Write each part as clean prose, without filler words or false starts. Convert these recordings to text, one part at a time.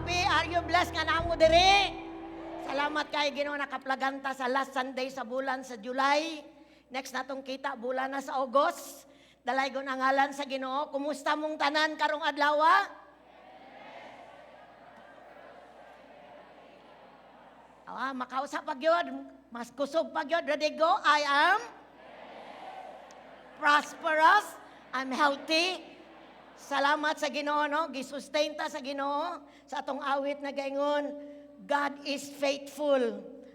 Happy? Are you blessed nga naa mo diri? Salamat kay Ginoo, nakaplagan ta sa last Sunday sa bulan sa July. Next natong kita bulan na sa August. Dalaygon ang ngalan sa Ginoo. Kumusta mong tanan karong adlaw? Ah, makausap pa gyud, mas kusog pa gyud. Ready, go. I am prosperous. I'm healthy. Salamat sa Ginoo, no? Gisustain ta sa Ginoo sa atong awit na gaingon, "God is faithful."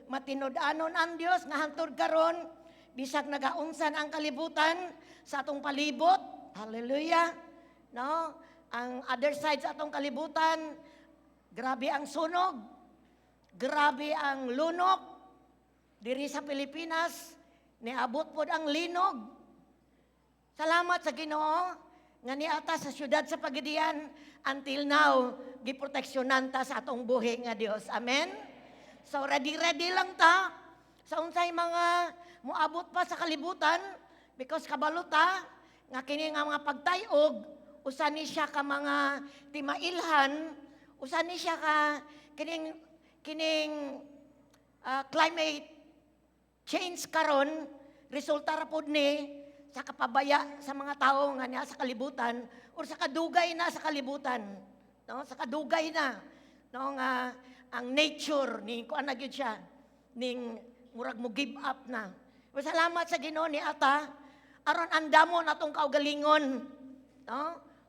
Matinud-anon ang Dios nga hantod karon, bisag nagaunsan ang kalibutan sa atong palibot. Hallelujah. No? Ang other side sa atong kalibutan, grabe ang sunog. Grabe ang lunok. Diri sa Pilipinas, niabot pod ang linog. Salamat sa Ginoo nga niata sa siyudad sa Pagadian until now, giproteksyonan ta sa atong buhi nga Dios. Amen. So ready ready lang ta sa unsay mga moabot pa sa kalibutan because kabalo ta nga kini nga mga pagtayog, usa ni siya ka mga timailhan, usa ni siya ka kining kining climate change karon, resulta ra pod ni sa kapabaya sa mga tao nga niya sa kalibutan or sa kadugay na sa kalibutan, no, sa kadugay na, no, nga ang nature ni kuan na gyud siya ning murag mo give up na. Pero salamat sa Ginoo, ni ata aron andamon atong kaugalingon, no,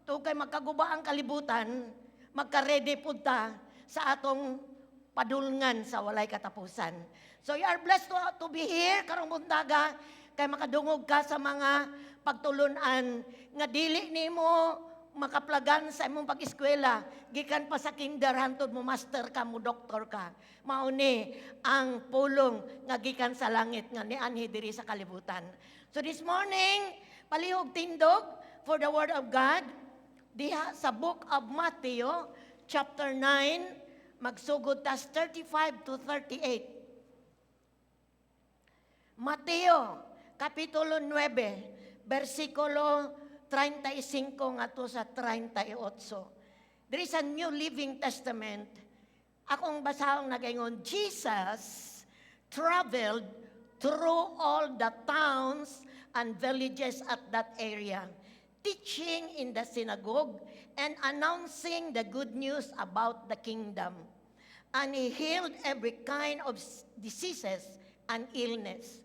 tungod kay magkaguba ang kalibutan, magka-ready pud ta sa atong padulngan sa walay katapusan. So you are blessed to be here karong buntaga kay makadungog ka sa mga pagtulunan nga dili nimo makaplagan sa imong pag-eskwela gikan pa sa kinder hantod mo master ka, mo doktor ka. Mao ni ang pulong nga gikan sa langit nga nianhi diri sa kalibutan. So this morning, palihog tindog for the word of God diha sa Book of Matthew chapter 9, magsugod tas 35 to 38. Mateo, Kapitulo 9, versikulo 35 ngadto sa 38. There is a New Living Testament. Akong basahong nagaingon, "Jesus traveled through all the towns and villages at that area, teaching in the synagogue and announcing the good news about the kingdom. And he healed every kind of diseases and illness.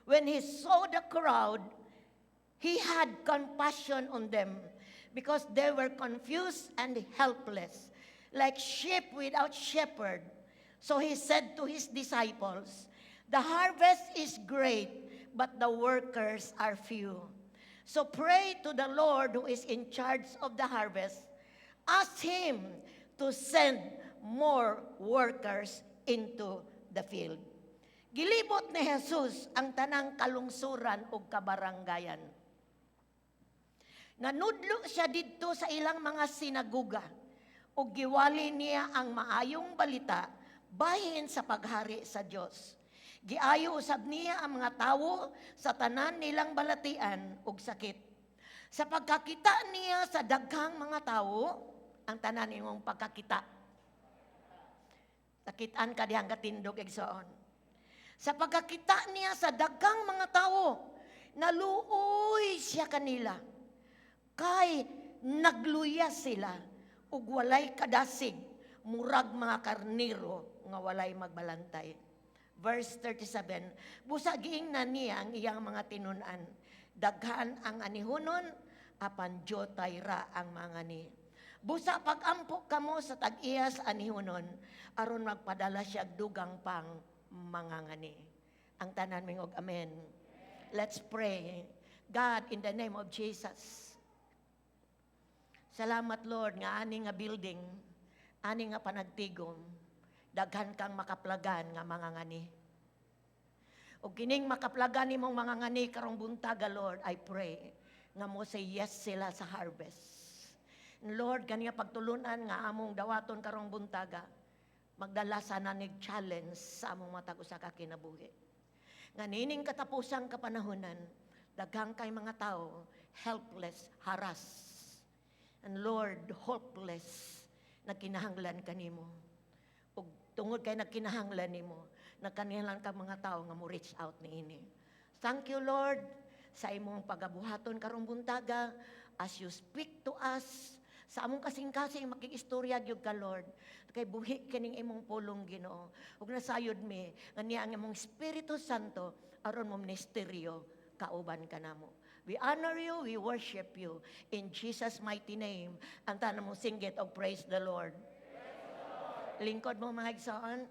When he saw the crowd, he had compassion on them because they were confused and helpless, like sheep without shepherd. So he said to his disciples, 'The harvest is great, but the workers are few. So pray to the Lord who is in charge of the harvest. Ask him to send more workers into the field.'" Gilibot ni Jesus ang tanang kalungsuran ug kabaranggayan. Nanudlo siya didto sa ilang mga sinaguga ug giwali niya ang maayong balita bahin sa paghari sa Dios. Giayo usab niya ang mga tawo sa tanan nilang balatian ug sakit. Sa pagkakita niya sa daghang mga tawo, ang tanan imong pagkakita. Nakitaan ka dihang katindog, igsoon. Sa pagkakita niya sa daghang mga tawo, naluoy siya kanila. Kay nagluya sila ug walay kadasig, murag mga karniro nga walay magbalantay. Verse 37, busa giingnan niya ang iyang mga tinun-an, "Daghan ang anihunon, apan diutay ra ang mangani. Busa pag-ampo kamo sa tag-iya sa anihunon, aron magpadala siya dugang pang mangangani." Ang tanan mingog, "Amen." Let's pray. God, in the name of Jesus. Salamat, Lord, nga ani nga building, ani nga panagtigom, daghan kang makaplagan nga mangangani. O kining makaplagan nimong mangangani karong buntaga, Lord, I pray nga mo say yes sila sa harvest. Lord, kani nga pagtulunan nga among dawaton karong buntaga, magdala sana nig challenge sa among matag usa ka kinabuhi. Nga nining katapusang kapanahonan, daghang kay mga tao helpless, harass. And Lord, hopeless. Nagkinahanglan kanimo. Ug tungod kay nagkinahanglan nimo, nagkinahanglan ka mga tao nga mo reach out niini. Thank you, Lord, sa imong pagabuhaton karong buntaga as you speak to us sa among kasing-kasing. Makig-istorya gyud ka, Lord, kay buhi kining imong pulong, Ginoo, ug nasayod mi nga niya ang imong Espiritu Santo aron mo ministeryo kauban kanamo. We honor you, we worship you in Jesus' mighty name. Ang tanan mo singgit og "Praise the Lord." Lingkod mo, mga igsoon.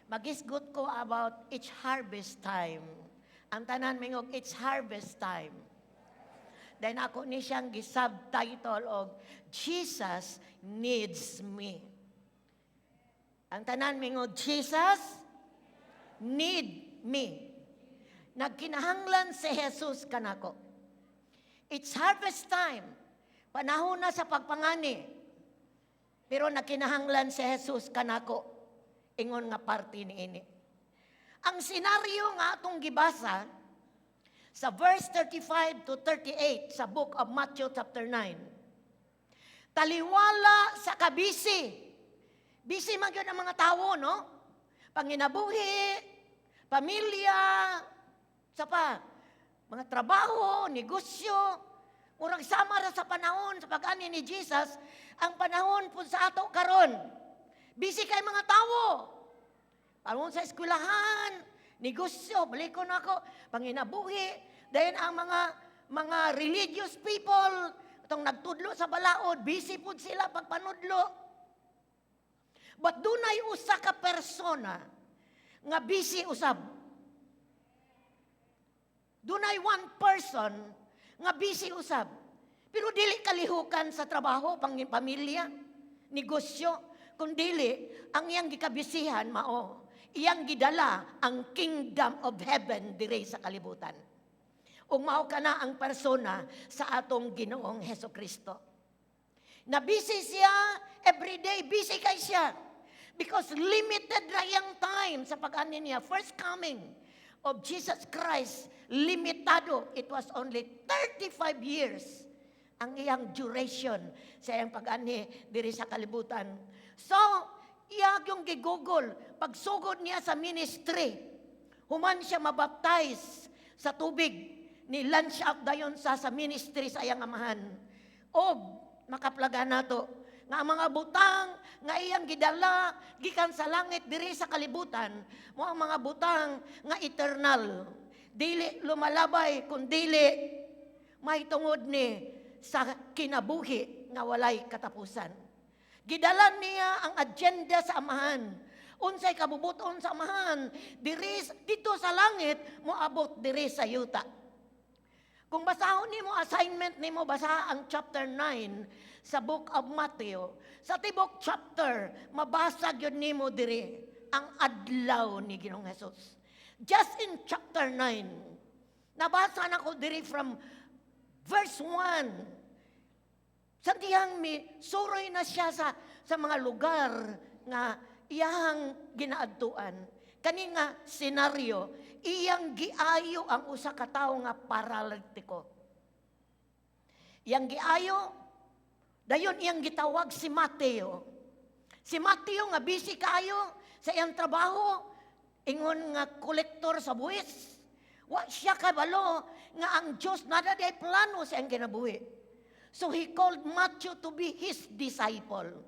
Magisgot ko about "It's harvest time." Ang tanan mingog, "It's harvest time." Then ako ni siyang gisubtitle og "Jesus Needs Me." Ang tanan mingog, "Jesus need me." Nagkinahanglan si Jesus kanako. It's harvest time. Panahon na sa pagpangani. Pero nagkinahanglan si Jesus kanako. Ingon nga parte ni ini. Ang senaryo nga atong gibasa sa verse 35 to 38 sa book of Matthew chapter 9. Taliwala sa kabisi. Busy man gyud ang mga tao, no? Panginabuhi, pamilya, sa pa, mga trabaho, negosyo, murag sama ra sa panahon sa pag-ani ni Jesus, ang panahon po sa ato karon. Busy kay mga tao. Panahon sa eskwelahan, negosyo, balikon ako, panginabuhi, then ang mga religious people, itong nagtudlo sa balaod, busy pud sila pagpanudlo. But dunay usa ka persona nga busy usab. Dunay one person nga busy usab. Pero dili kalihukan sa trabaho, pang pamilya, negosyo, kundili ang iyang gikabisihan mao iyang gidala ang kingdom of heaven dire sa kalibutan. Ug mao kana ang persona sa atong Ginoong Heso Kristo. Na busy siya, everyday busy kay siya. Because limited ra iyang time sa pag-ani niya. First coming of Jesus Christ, limitado. It was only 35 years ang iyang duration sa iyang pag-anhi diri sa kalibutan. So, iya yung gigugol. Pagsugod niya sa ministry, human siya mabaptize sa tubig, ni launch out dayon sa ministry sa iyang amahan. Og makaplaga nato nga ang mga butang nga iyang gidala gikan sa langit diri sa kalibutan mo ang mga butang nga eternal, dili lumalabay, kundili may tungod ni sa kinabuhi nga walay katapusan. Gidala niya ang agenda sa amahan. Unsay kabubuton sa amahan diri dito sa langit, moabot diri sa yuta. Kung basahon nimo, assignment nimo, basa ang chapter 9 sa book of Matthew. Sa tibok chapter, mabasa gyud nimo diri ang adlaw ni Ginoong Jesus. Just in chapter 9, nabasa nako diri from verse 1. Sa dihang mi suroy na siya sa mga lugar nga iyahang ginaadtuan. Kani nga senaryo, iyang giayo ang usa ka tawo nga paralitiko. Iyang giayo, dayon iyang gitawag si Mateo. Si Mateo nga busy kaayo sa iyang trabaho, ingon nga kolektor sa buwis. Wa siya kabalo nga ang Diyos naa diay plano sa iyang kinabuhi. So he called Matthew to be his disciple.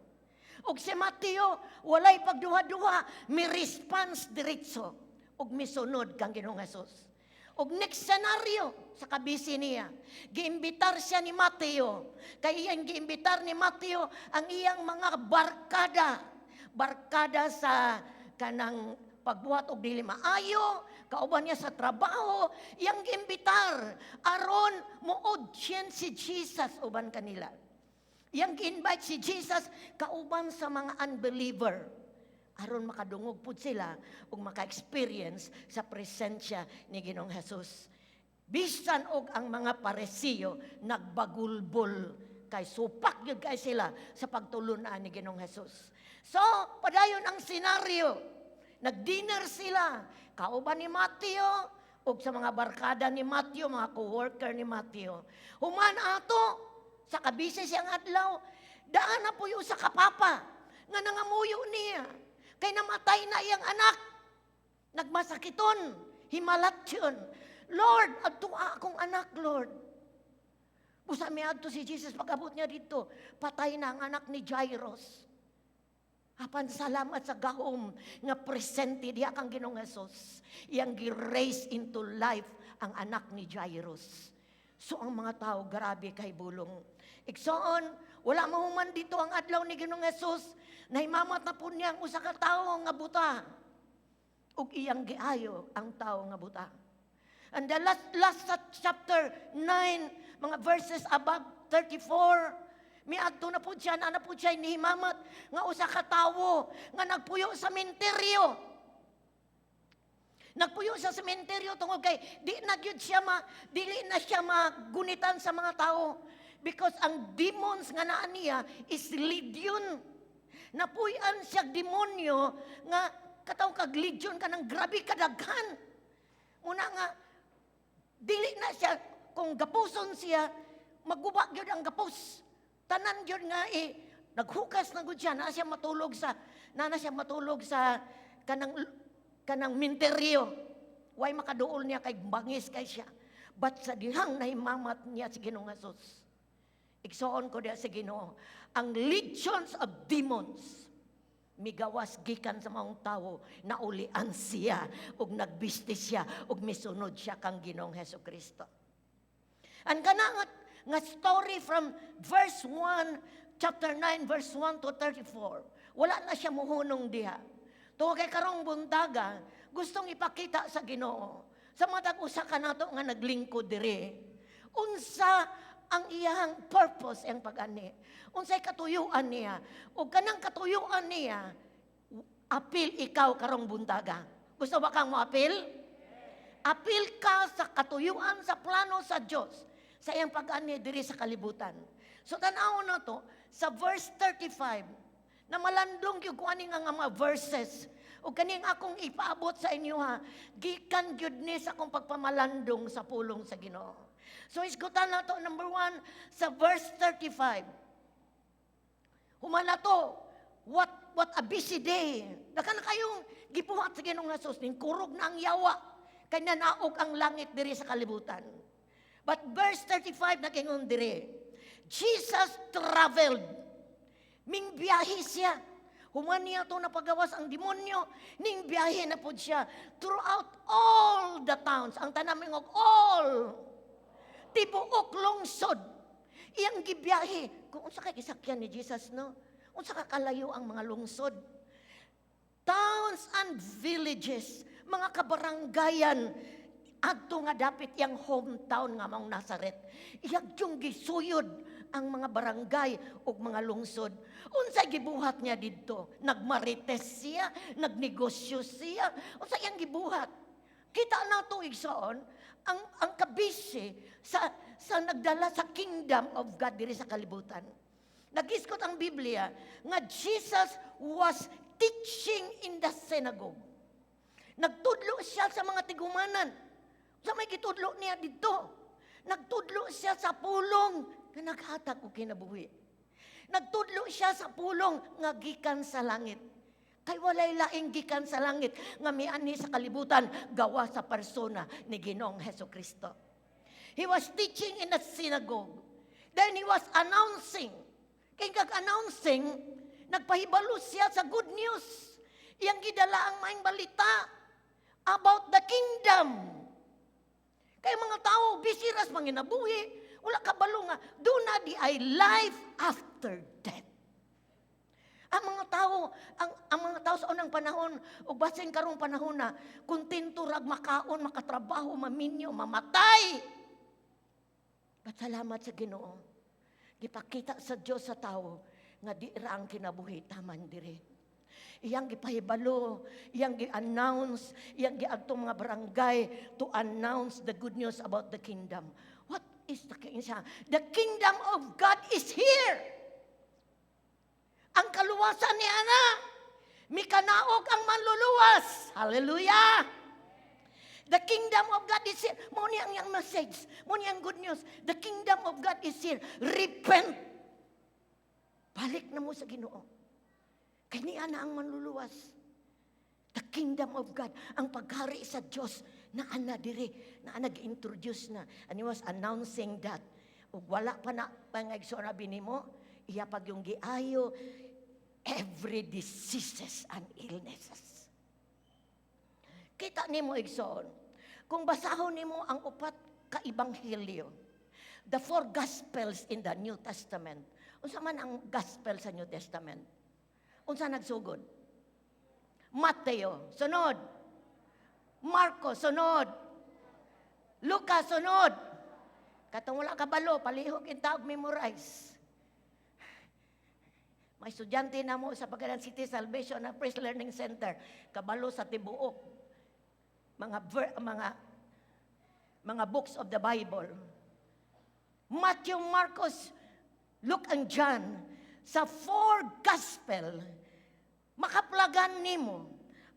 Ug si Mateo, walay pagduha-duha, mi response diretso ug misunod kang Ginoong Jesus. Ug next scenario sa kabisi niya, giimbitar siya ni Mateo. Kay iyang giimbitar ni Mateo ang iyang mga barkada. Barkada sa kanang pagbuhat og dili maayo, kauban niya sa trabaho, iyang giimbitar aron mo audience si Jesus uban kanila. Iyang gi-invite si Jesus kauban sa mga unbeliever aron makadungog pud sila ug maka-experience sa presensya ni Ginoong Jesus. Bisan og ang mga Parisiyo nagbagulbol kay supak gyud kay sila sa pagtulunan ni Ginoong Jesus. So, padayon ang senaryo. Nag-dinner sila kauban ni Mateo ug sa mga barkada ni Mateo, mga co-worker ni Mateo. Human ato sa kabisi siyang adlaw, Daan na po yung sa kapapa nga nangamuyo niya. Kay namatay na iyang anak. Nagmasakiton, himalat yun. "Lord, adtua akong anak, Lord." Busa miadto si Jesus, pag-abot niya dito, patay na ang anak ni Jairus. Apan salamat sa gahom nga presente diha kang Ginoong Jesus. Iyang gi-raise into life ang anak ni Jairus. So ang mga tao, grabe kay bulong. Igsoon, wala mahuman dito ang adlaw ni Ginoong Jesus. Nahimamat na po niya ang usa ka tawo nga buta. Ug iyang giayo ang tawo nga buta. And the last sa chapter 9, mga verses above 34, miadto na po siya, na po siya nihimamat nga usa ka tawo nga nagpuyo sa sementeryo. Nagpuyo sa sementeryo tungod kay di na gyud siya ma dili na siya magunitan sa mga tao because ang demons nga naa niya is legion. Napuy-an siya demonyo nga kataw kag legion, kanang grabe kadaghan. Muna nga dili na siya, kung gapuson siya, maguba gyud ang gapos. Tanan gyud nga eh, naghukas na gud siya, na siya matulog sa kanang minteryo. Way makaduol niya kay bangis kay siya. But sa dihang nahimamat niya si Ginoong Jesus. Igsoon ko diha sa Ginoo, ang legions of demons migawas gikan sa maong tawo, naulian siya ug nagbisti siya ug misunod siya kang Ginoong Hesus Kristo. Ang kana nga story from verse 1, chapter 9, verse 1 to 34, wala na siya muhunong diha. Tungod kay karong buntaga, gustong ipakita sa Ginoo sa matag usa ka nato nga naglingkod diri, unsa ang iyang purpose, iyang pag-ani. Unsay katuyuan niya. O kanang katuyuan niya, apil ikaw karong buntaga. Gusto ba kang moapil? Apil ka sa katuyuan, sa plano sa Dios sa iyang pag-ani diri sa kalibutan. So tan-aw na to sa verse 35 na malandong gyud ko ani nga mga verses. O kaning akong ipaabot sa inyo ha, gikan gyud ni sa akong pagpamalandong sa pulong sa Ginoo. So isgutan na to, number 1, sa verse 35. Human na to, what a busy day. Daghan na kayong gibuhat sa Ginoong Jesus, ning kurog na ang yawa, kay nanaog ang langit diri sa kalibutan. But verse 35 nagingon diri, Jesus traveled. Ming biyahe siya. Human niya to napagawas ang demonyo, ning biyahe na pud siya throughout all the towns. Ang tanan moingon, "All." Tibuok lungsod. Iyang gibiyahe. Kung unsa kay gisakyan ni Jesus, no? Unsa ka kalayo ang mga lungsod. Towns and villages, mga kabaranggayan, adto nga dapit iyang hometown nga maong Nazareth. Iyang yung gisuyod ang mga barangay ug mga lungsod. Unsay gibuhat niya didto? Nagmarites siya, nagnegosyo siya. Unsa iyang gibuhat? Kita nato, igsoon, ang kabisi sa nagdala sa kingdom of God diri sa kalibutan. Nagisgot ang Biblia nga Jesus was teaching in the synagogue. Nagtudlo siya sa mga tigumanan. Sa may gitudlo niya dito. Nagtudlo siya sa pulong nga naghatag og kinabuhi. Nagtudlo siya sa pulong nga gikan sa langit. Kay walay laing gikan sa langit nga mianhi sa kalibutan gawa sa persona ni Ginoong Hesus Kristo. He was teaching in the synagogue. Then he was announcing. Kay kag announcing, nagpahibalo siya sa good news. Iyang gidala ang maayong balita about the kingdom. Kay mga tao, busy ras manginabuhi, wala kabalo nga, duna diay life after death. Ang mga tao sa unang panahon, ug basin karong panahon na, kontento rag makaon, makatrabaho, maminyo, mamatay. But salamat sa Ginoo. Gipakita sa Dios sa tao nga di ra ang kinabuhi taman diri. Iyang gipahibalo, iyang gi-announce, iyang giadtong mga barangay to announce the good news about the kingdom. What is the kingdom? The kingdom of God is here. Ang kaluwasan ni Ana, mikanaog ang manluluwas. Hallelujah! The kingdom of God is here. Mo ni ang iyang message. Mo ni ang good news. The kingdom of God is here. Repent. Balik na mo sa Ginoo. Kay niya na ang manluluwas. The kingdom of God, ang paghari sa Dios naa na diri, naa nag-introduce na. And he was announcing that. Ug wala pa na pangigsoon na nimo, iya pag yung giayo every diseases and illnesses. Kita nimo, igsoon, kung basahon nimo ang upat ka ebanghelyo, the four gospels in the New Testament. Unsa man ang gospel sa New Testament? Unsa nagsugod? Mateo, sunod. Marcos, sunod. Lucas, sunod. Katong wala kabalo, palihog intawg memorize. May estudyante na mo sa Pagadian City Salvation na Praise Learning Center, kabalo sa tibuok mga books of the Bible. Matthew, Marcos, Luke, and John, sa four gospel, makaplagan nimo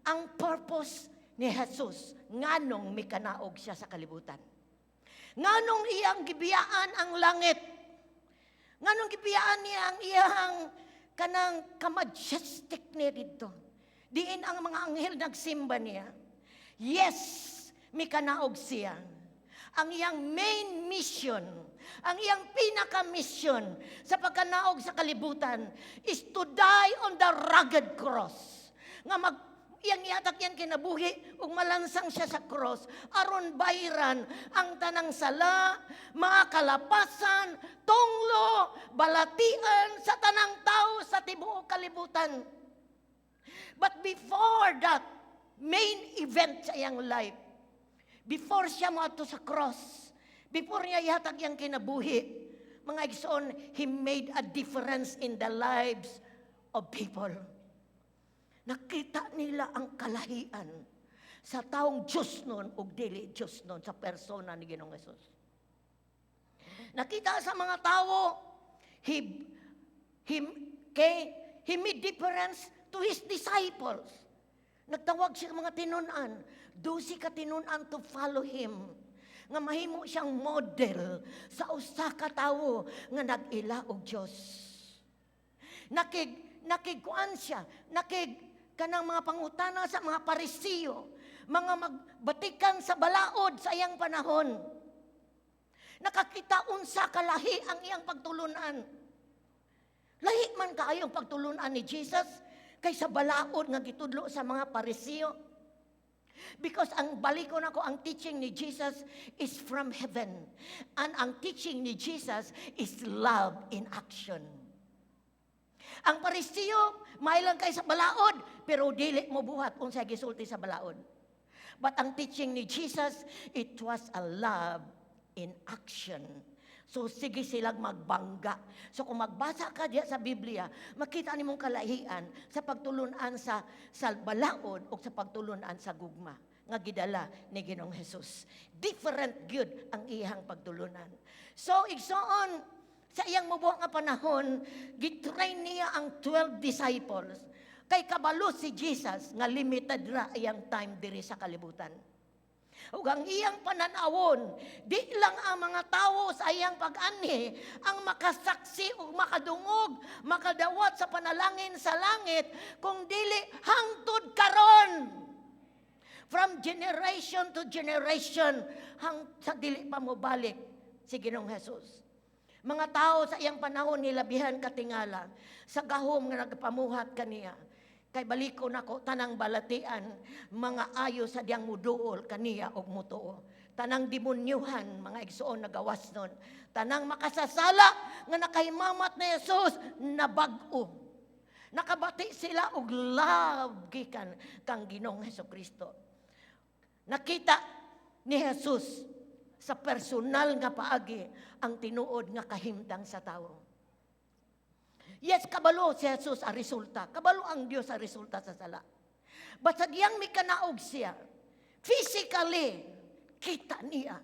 ang purpose ni Jesus nganong mikanaog siya sa kalibutan. Nganong iyang gibiyaan ang langit. Nganong gibiyaan niya ang iyang kanang ka-majestic niya dito. Diin ang mga anghel nagsimba niya. Yes, mikanaog siya. Ang iyang main mission, ang iyang pinaka-mission sa pagkanaog sa kalibutan is to die on the rugged cross. Nga mag iyang ihatag iyang kinabuhi ug malansang siya sa cross aron bayran ang tanang sala, mga kalapasan, tunglo, balatian sa tanang tao sa tibuok kalibutan. But before that main event sa iyang life, before siya moadto sa cross, before niya ihatag iyang kinabuhi, mga igsoon, he made a difference in the lives of people. Nakita nila ang kalahian sa taong Diyos nun ug dili Diyos nun sa persona ni Ginoong Hesus. Nakita sa mga tao, he made difference to his disciples. Nagtawag siya ng mga tinunan, 12 ka tinunan to follow him. Nga mahimo siyang model sa usa ka tawo nga nag-ila og Dios. Nakigkuan siya, nakig kanang mga pangutana sa mga Parisiyo, mga magbatikan sa balaod sa iyang panahon. Nakakita unsa kalahi ang iyang pagtulunan. Lahi man kaayo ang pagtulunan ni Jesus kaysa balaod nga gitudlo sa mga Parisiyo. Because ang balikon ako, ang teaching ni Jesus is from heaven. And ang teaching ni Jesus is love in action. Ang Parisiyo, may lang kay sa balaod, pero dili mo buhat kung sa gisulti sa balaod. But ang teaching ni Jesus, it was a love in action. So sige silang magbangga. So kung magbasa ka diya sa Biblia, makita nimong kalahian sa pagtulunan sa balaod o sa pagtulunan sa gugma nga gidala ni Ginoong Jesus. Different gyud ang iyang pagtulunan. So igsoon, sa iyang mubuhat nga panahon, gitrain niya ang 12 disciples. Kay kabalo si Jesus nga limited ra iyang time diri sa kalibutan. Ug ang iyang pananawon, di lang ang mga tawo sa iyang pag-anhi ang makasaksi ug makadungog, makadawat sa panalangin sa langit, kung dili hangtod karon. From generation to generation, hang sa dili pa mobalik si Ginoong Jesus. Mga tao sa iyang panahon nilabihan katingala sa gahom nga nagpamuhat kaniya. Kay baliko nako, tanang balatian, mga ayo sa diyang muduol kaniya og mutuo. Tanang demonyuhan, mga igsoon, nagawas nun. Tanang makasasala nga nakahimamat ni Jesus, nabag-o. Nakabati sila og love gikan kang Ginoong Hesus Kristo. Nakita ni Jesus sa personal nga paagi ang tinuod nga kahimtang sa tao. Yes, kabalo si Jesus ang resulta. Kabalo ang Dios sa resulta sa sala. But sa diyang mikanaog siya, physically, kita niya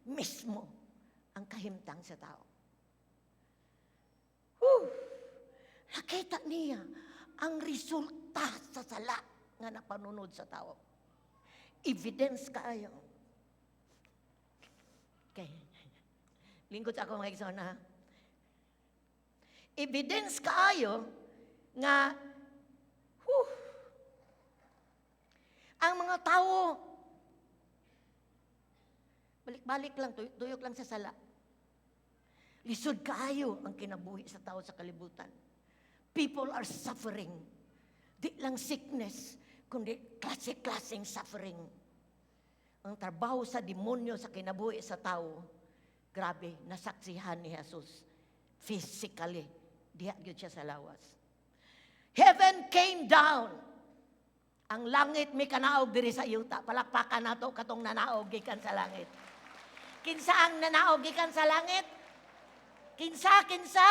mismo ang kahimtang sa tao. Whew! Nakita niya ang resulta sa sala nga napanunod sa tao. Evidence kaayo. Okay. Lingkod sa ako, mga igsoon, ha. Evidence kaayo nga whew, ang mga tao balik-balik lang, tuyok lang sa sala. Lisod kaayo ang kinabuhi sa tao sa kalibutan. People are suffering. Di lang sickness, kundi klase-klaseng suffering. Ang trabaho sa demonyo sa kinabuhi sa tao, grabe, nasaksihan ni Jesus. Physically, diha gyud siya sa lawas. Heaven came down. Ang langit mikanaog diri sa yuta. Palakpakan nato katong nanaog gikan sa langit. Kinsa ang nanaog gikan sa langit? Kinsa, kinsa?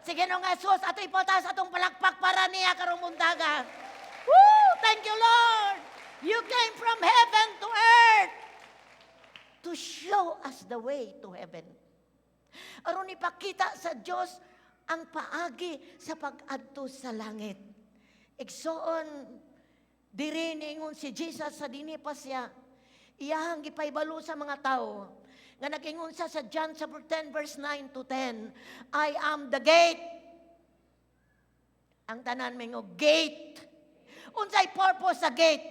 Sige no nga Jesus, ato ipotas atong palakpak para niya karong buntaga. Woo! Thank you, Lord! You came from heaven to earth to show us the way to heaven. Aron ipakita sa Dios ang paagi sa pag-adto sa langit. Igsoon, diri niingon si Jesus sa dini pa siya, iyahang gipahibalo sa mga tao, nga nag-ingon siya sa John chapter 10 verse 9 to 10, "I am the gate." Ang tanan mingo, "Gate." Unsay purpose sa gate?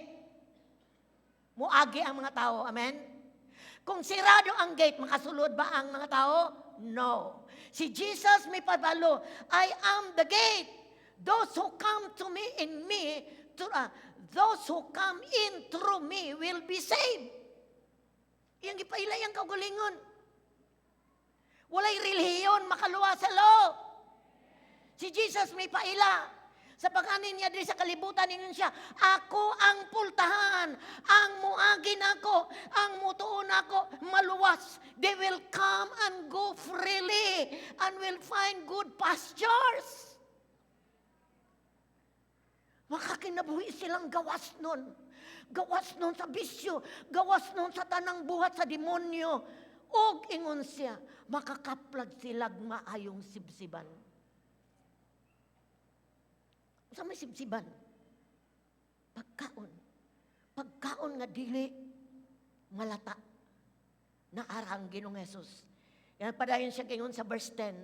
Muagi ang mga tao, amen? Kung sirado ang gate, makasulod ba ang mga tao? No. Si Jesus mipahibalo, "I am the gate. Those who come to me in me, those who come in through me will be saved." Iyang gipaila iyang kaugalingon. Walay relihiyon makaluwas sa law. Si Jesus mipaila. Sa pag-ani niya diri sa kalibutan, ingon siya, "Ako ang pultahan, ang muagi nako, ang mutuo nako, maluwas. They will come and go freely and will find good pastures." Makakinabuhi silang gawas nun. Gawas nun sa bisyo, gawas nun sa tanang buhat sa demonyo. Og ingon siya, makakaplag silag maayong sibsiban. Sa may sibsiban? Pagkaon. Pagkaon nga dili malata. Naara ang Ginoong Jesus. Yan padayon siya ingon sa verse 10.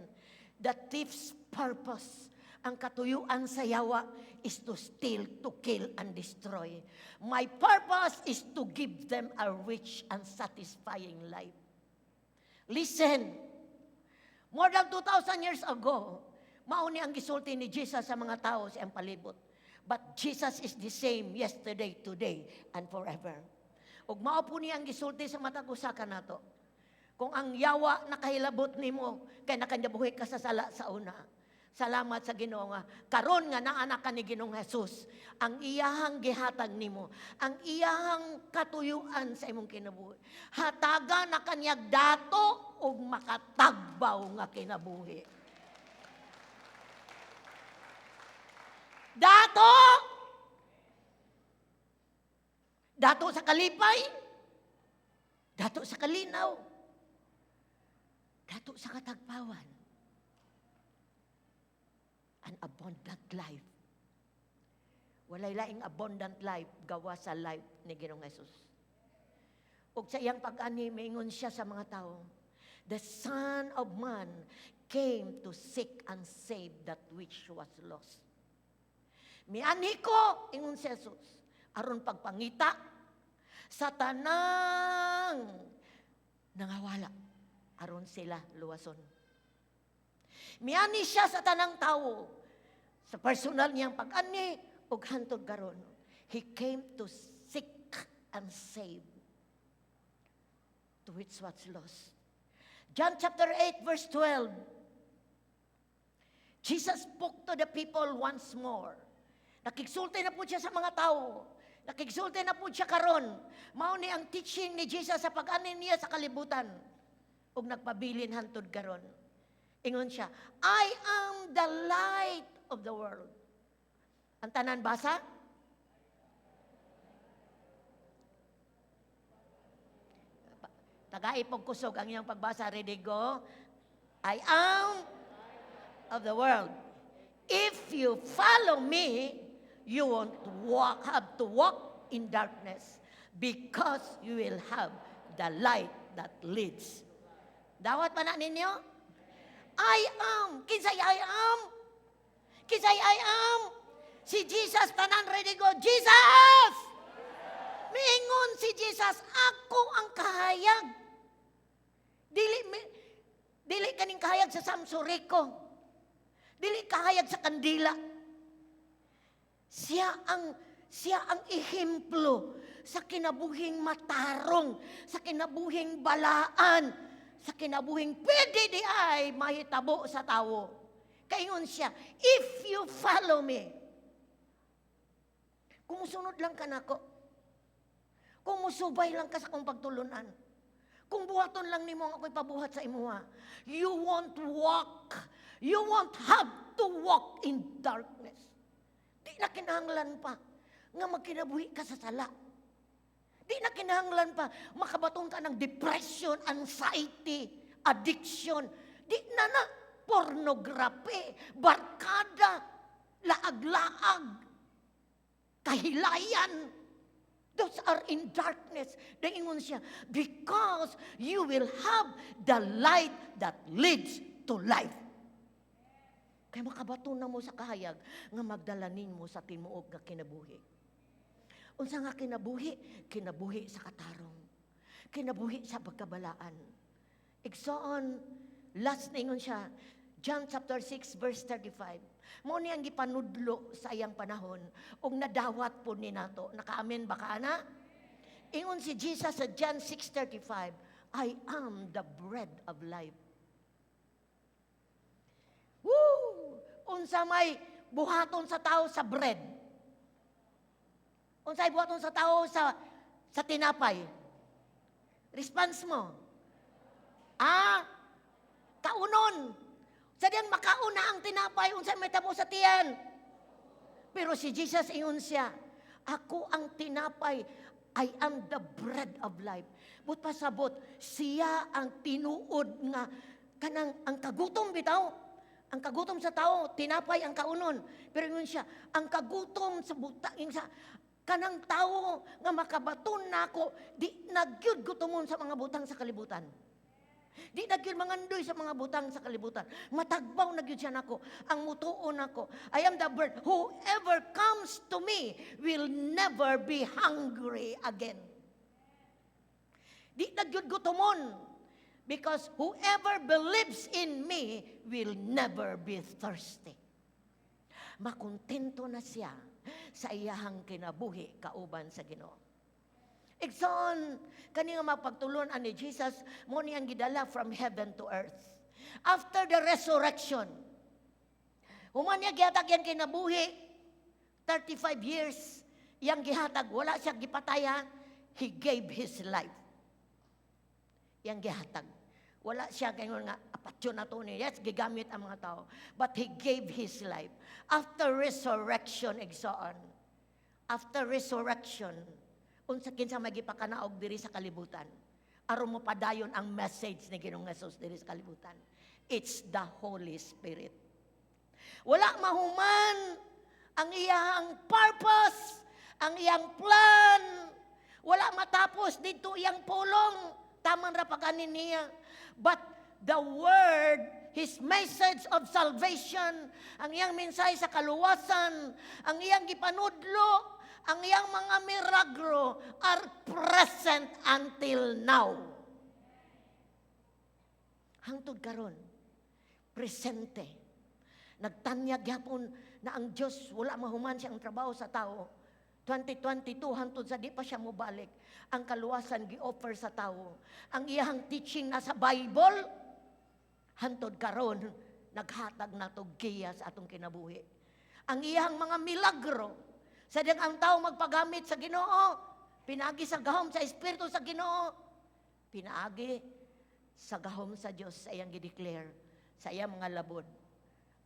The thief's purpose, ang katuyuan sa yawa, is to steal, to kill, and destroy. My purpose is to give them a rich and satisfying life. Listen, more than 2,000 years ago, mao ni ang gisulti ni Jesus sa mga tao sa iyang palibot. But Jesus is the same yesterday, today, and forever. Ug mao po niya ang gisulti sa matag usa kanato. Kung ang yawa nakahilabot nimo kay nakanabuhi ka sa sala sa una. Salamat sa Ginoo nga karon nga naa ka ni Ginoong Jesus, ang iyahang gihatag nimo, ang iyahang katuyuan sa imong kinabuhi. Hatagan na kanyag dato ug makatagbaw nga kinabuhi. Dato! Dato sa kalipay. Dato sa kalinaw. Dato sa katagpawan. An abundant life. Walay laing abundant life gawa sa life ni Ginoong Jesus. Ug sa iyang pag-ani, maingon siya sa mga tao, "The Son of Man came to seek and save that which was lost." "Mianhi ko," ingon si Jesus, "aron pagpangita sa tanang nangawala, aron sila luwason." Miani siya sa tanang tao. Sa personal niyang pag-ani, ug hantod karon. He came to seek and save to which was lost. John chapter 8 verse 12. Jesus spoke to the people once more. Nakigsulti na po siya sa mga tao. Nakigsulti na po siya karon. Mao ni ang teaching ni Jesus sa pag-ani niya sa kalibutan. Ug nagpabilin hantod karon. Ingon siya, "I am the light of the world." Ang tanan basa? Tagai pong kusog ang iyong pagbasa. Ready, go. "I am of the world. If you follow me, you won't have to walk in darkness because you will have the light that leads." Dawat pa na ninyo? I am. Kinsay I am? Kinsay I am? Si Jesus. Tanan, ready, go. Jesus! Miingon si Jesus, "Ako ang kahayag." Dili kaning kahayag sa Samsurico. Dili kahayag sa kandila. Siya ang ehemplo sa kinabuhing matarong, sa kinabuhing balaan, sa kinabuhing pwede di ay mahitabo sa tawo. Kaingon siya, "If you follow me," kung musunod lang ka nako, kung musubay lang ka sa akong pagtulunan, kung buhaton lang nimo ang ako'y pabuhat sa imuha, you won't walk, you won't have to walk in darkness. Di na kinahanglan pa nga magkinabuhi ka sa sala. Di na kinahanglan pa makabaton ka ng depression, anxiety, addiction. Di na na pornography, barkada, laag-laag, kahilayan. Those are in darkness. Daingon siya, "Because you will have the light that leads to life." Kaya makabaton na mo sa kahayag nga magdala nimo sa timuog nga kinabuhi. Unsa nga kinabuhi? Kinabuhi sa katarong. Kinabuhi sa pagkabalaan. Igsoon, last na ingon siya, John chapter 6 verse 35. Mao ni ang gipanudlo sa iyang panahon ug nadawat po ni nato. Nakaamen ba ka ana? Ingon si Jesus sa John 6:35, "I am the bread of life." Woo! Unsa may buhaton sa tao sa bread? Unsay buhaton sa tao sa tinapay? Response mo. Ah, kaunon. Sa diyang makaon na ang tinapay, unsay may tabo sa tiyan? Pero si Jesus, ingon siya, "Ako ang tinapay, I am the bread of life." But pasabot, siya ang tinuod nga kanang ang kagutom bitaw. Ang kagutom sa tao, tinapay ang kaunon. Pero ingon siya, ang kagutom sa buta, yung sa kanang tao nga makabaton nako, di na gyud gutomon sa mga butang sa kalibutan. Di na gyud mangandoy sa mga butang sa kalibutan. Matagbaw na gyud siya nako. Ang mutuo nako. I am the bread. Whoever comes to me will never be hungry again. Di na gyud gutomon. Because whoever believes in me will never be thirsty. Makontento na siya sa iyahang kinabuhi kauban sa Ginoo. Igsoon, kani nga mapagtulon ni Jesus, mao ni ang gidala from heaven to earth. After the resurrection, human niya gihatag yang kinabuhi, 35 years, yang gihatag, wala siya gipatay ha, he gave his life. Yang gihatag. Wala siya kayo nga, apatyo na to ni. Yes, gigamit ang mga tao. But he gave his life. After resurrection, igsoon. After resurrection, unsa kinsa may gipakanaog diri sa kalibutan aron mo padayon ang message ni Ginoong Jesus diri sa kalibutan? It's the Holy Spirit. Wala mahuman ang iyang purpose, ang iyang plan. Wala matapos dito iyang pulong. Taman ra paganin niya. But the word, his message of salvation, ang iyang mensahe sa kaluwasan, ang iyang gipanudlo, ang iyang mga milagro are present until now. Hangtod karon, presente. Nagtanyag gyapon na ang Diyos wala mahuman siyang trabaho sa tao. 2022 hangtod sa di pa siya mobalik. Ang kaluwasan gi-offer sa tao. Ang iyang teaching nasa Bible hantod karon naghatag nato giya sa atong kinabuhi. Ang iyang mga milagro sa diyang ang tao magpagamit sa Ginoo, pinaagi sa gahom sa Espiritu sa Ginoo, pinaagi sa gahom sa Dios sa iyang gideclare sa iyang mga labod,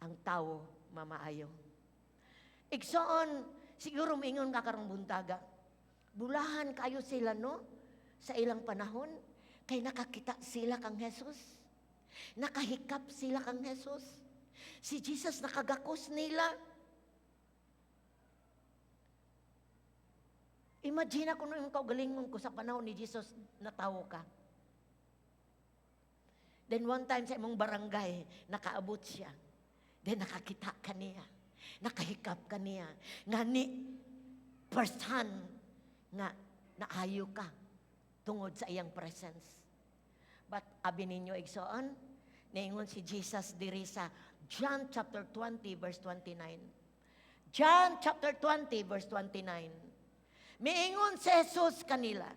ang tao mamaayo. Igsoon, siguro mingon ka karong buntaga. Bulahan kayo sila, no? Sa ilang panahon, kay nakakita sila kang Jesus. Nakahikap sila kang Jesus. Si Jesus nakagakos nila. Imagine ako yung kaugalingon ko sa panahon ni Jesus na tao ka. Then one time sa imong barangay, nakaabot siya. Then nakakita ka niya. Nakahikap ka niya. Nga ni first hand nga naayo ka tungod sa iyang presence. But abi ninyo, igsoon, niingon si Jesus diri sa John chapter 20 verse 29. John chapter 20 verse 29. Miingon si Jesus kanila.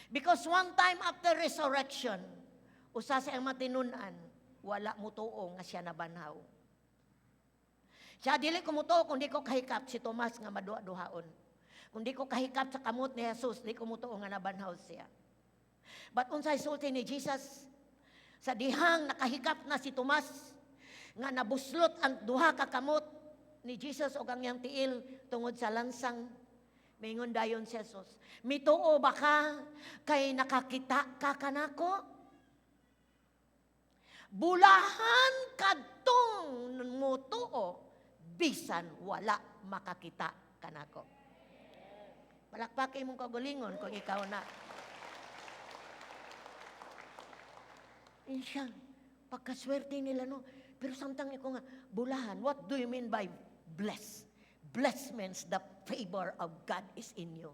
Because one time after resurrection, usa sa iyang matinunan, wala mutuo nga siya nabanhaw. Siya, "Dili ko mutuo kung di ko kahikap," si Tomas nga maduha-duhaon. "Kung di ko kahikap sa kamot ni Jesus, di ko mutuo nga nabanhaw siya." But unsay sulti ni Jesus? Sa dihang nakahikap na si Tomas, nga nabuslot ang duha ka kamot ni Jesus og ang iyang tiil tungod sa lansang. Mingon dayon si Jesus, "Mituo ba ka kay nakakita ka kanako? Bulahan kadtong mutuo bisan wala makakita kanako." Palakpak imong kaugalingon kung ikaw na. Yun siya, pagkaswerte nila, no. Pero samtang ko nga, bulahan, what do you mean by bless? Bless means the favor of God is in you.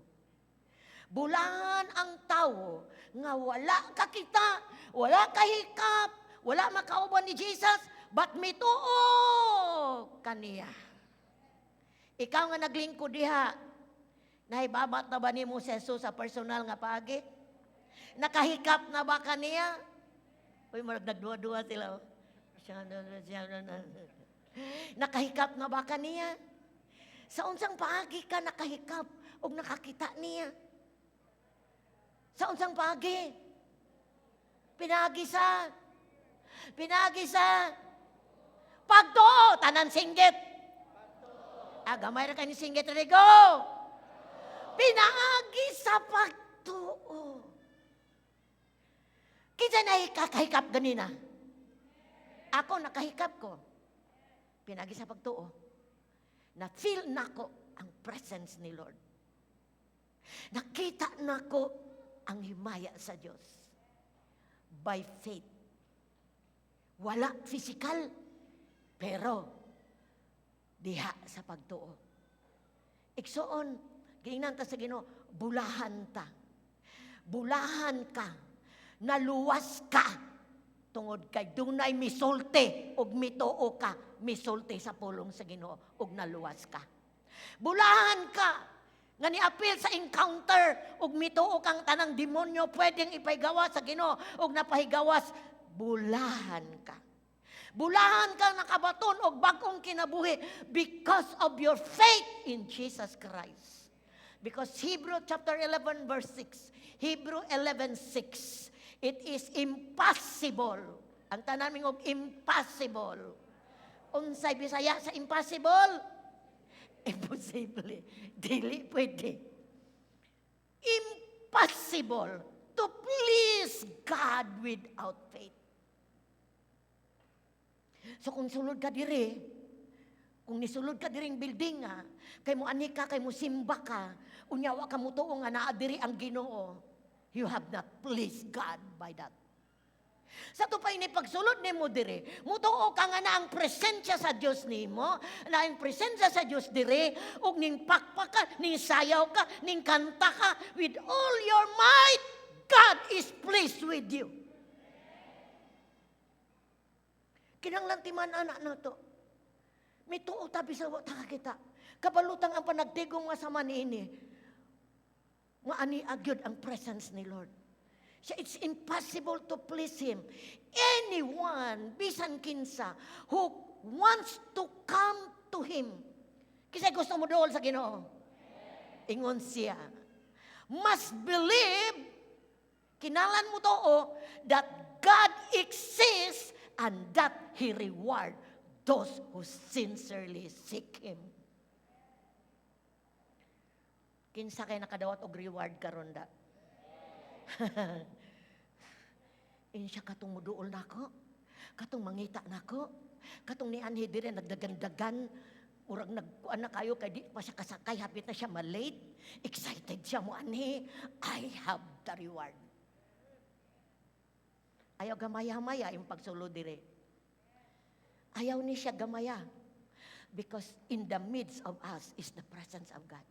Bulahan ang tao nga wala kakita, wala kahikap, wala makauban ni Jesus, but mituo kaniya. Ikaw nga naglingkod diha, nahibabat na ba nimo si Jesus sa personal nga paagi? Nakahikap na ba kaniya? Uy, murag nagduwa-duwa sila, oh. Nakahikap na ba kaniya? Sa unsang paagi ka nakahikap og nakakita niya? Sa unsang paagi? Pinaagi sa pagtuo, tanan singgit. Ah, gamay ra kani singgit, ready, go. Pinaagi sa pagtuo. Kinsa na kakahikap ganina? Ako, nakahikap ko. Pinaagi sa pagtuo. Na-feel nako ang presence ni Lord. Nakita nako ang himaya sa Diyos. By faith. Wala physical, pero diha sa pagtuo. Igsoon, giingnan ta sa Ginoo, bulahan ta. Bulahan ka. Naluwas ka tungod kay dunay misulti ug mituo ka, misulti sa pulong sa Ginoo ug naluwas ka. Bulahan ka nga niapil sa encounter ug mituo kang tanang demonyo pwedeng ipahigawas sa Ginoo ug napahigawas. Bulahan ka. Bulahan ka nakabaton og bag-ong kinabuhi because of your faith in Jesus Christ. Because Hebrew chapter 11 verse 6, Hebrew 11:6, it is impossible. Ang tanan og impossible. Unsay Bisaya sa impossible? Imposible. Dili pwede. Impossible to please God without faith. So kung sulod ka diri, kung nisulod ka diring building nga, kay mo ani ka, kay mo simba ka, unya wa ka mutuo nga naa diri ang Ginoo, you have not pleased God by that. Sa ato pa ini pagsulod nimo diri, mutuo ka nga na ang presensya sa Dios nimo, na ang presensya sa Dios diri, ug ning pakpak ka, ning sayaw ka, ning kanta ka with all your might, God is pleased with you. Kinanglan timan-an nato. Mituo ta bisan wa ta kakita. Kabalutang ang panagtigom nga sama niini. Maani agyod ang presence ni Lord. Siya, it's impossible to please Him. Anyone, bisan kinsa, who wants to come to Him. Kasi gusto mo dool sa Ginoo. Ingon siya, must believe, kinahanglan motuo, that God exists and that He reward those who sincerely seek Him. Kinsa kay nakadawat og reward karon da? Insiya katong muduol nako, katong mangita nako, katong nianhi dire nagdagandagan, murag nagkuan na kayo kay di pa siya kasakay, hapit na siya malate. Excited siya mo anhi. I have the reward. Ayaw gamaya-maya yung pagsulod dire. Ayaw ni siya gamaya. Because in the midst of us is the presence of God.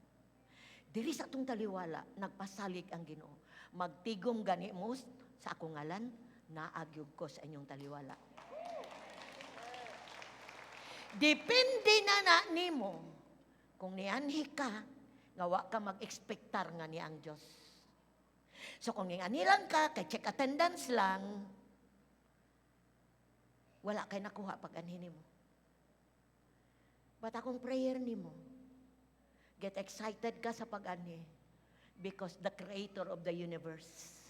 Diri sa atong taliwala, nagpasalig ang Ginoo. "Magtigom gani mo sa akong ngalan, naa gyud ko sa inyong taliwala." Depende na na nimo kung nianhi ka nga wa ka mag-ekspektar nga ni ang Diyos. So kung nianhi lang ka, kay check attendance lang, wala kay nakuha pag anhi nimo. But akong prayer nimo, get excited ka sa pag-anhi because the creator of the universe,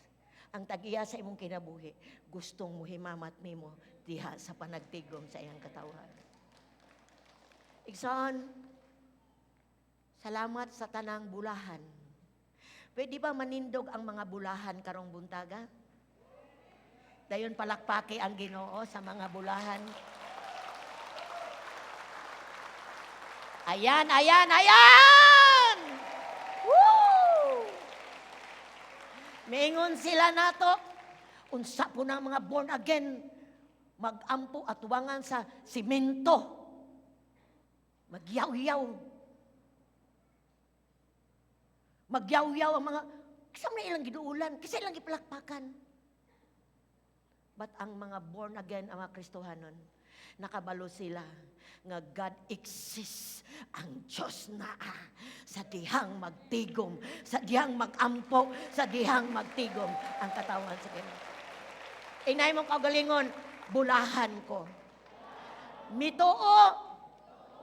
ang tag-iya sa imong kinabuhi, gustong muhimamat nimo diha sa panagtigom sa iyang katawhan. Igsoon, salamat sa tanang bulahan. Pwede ba manindog ang mga bulahan karong buntaga? Dayon palakpaki ang Ginoo sa mga bulahan. Ayan, ayan, ayan! Woo! Miingon sila nato, unsa po na mga born again, magampo atubangan sa simento. Magyaw-yaw. Magyaw-yaw ang mga, kasi na ilang giduulan, kasi ilang gipalakpakan. But ang mga born again, ang mga Kristohanon, nakabalo sila nga God exists. Ang Diyos naa sa dihang magtigom, sa dihang magampo, sa dihang magtigom ang katawan sa Ginoo. Inay mong kaugalingon, "Bulahan ko." Mituo,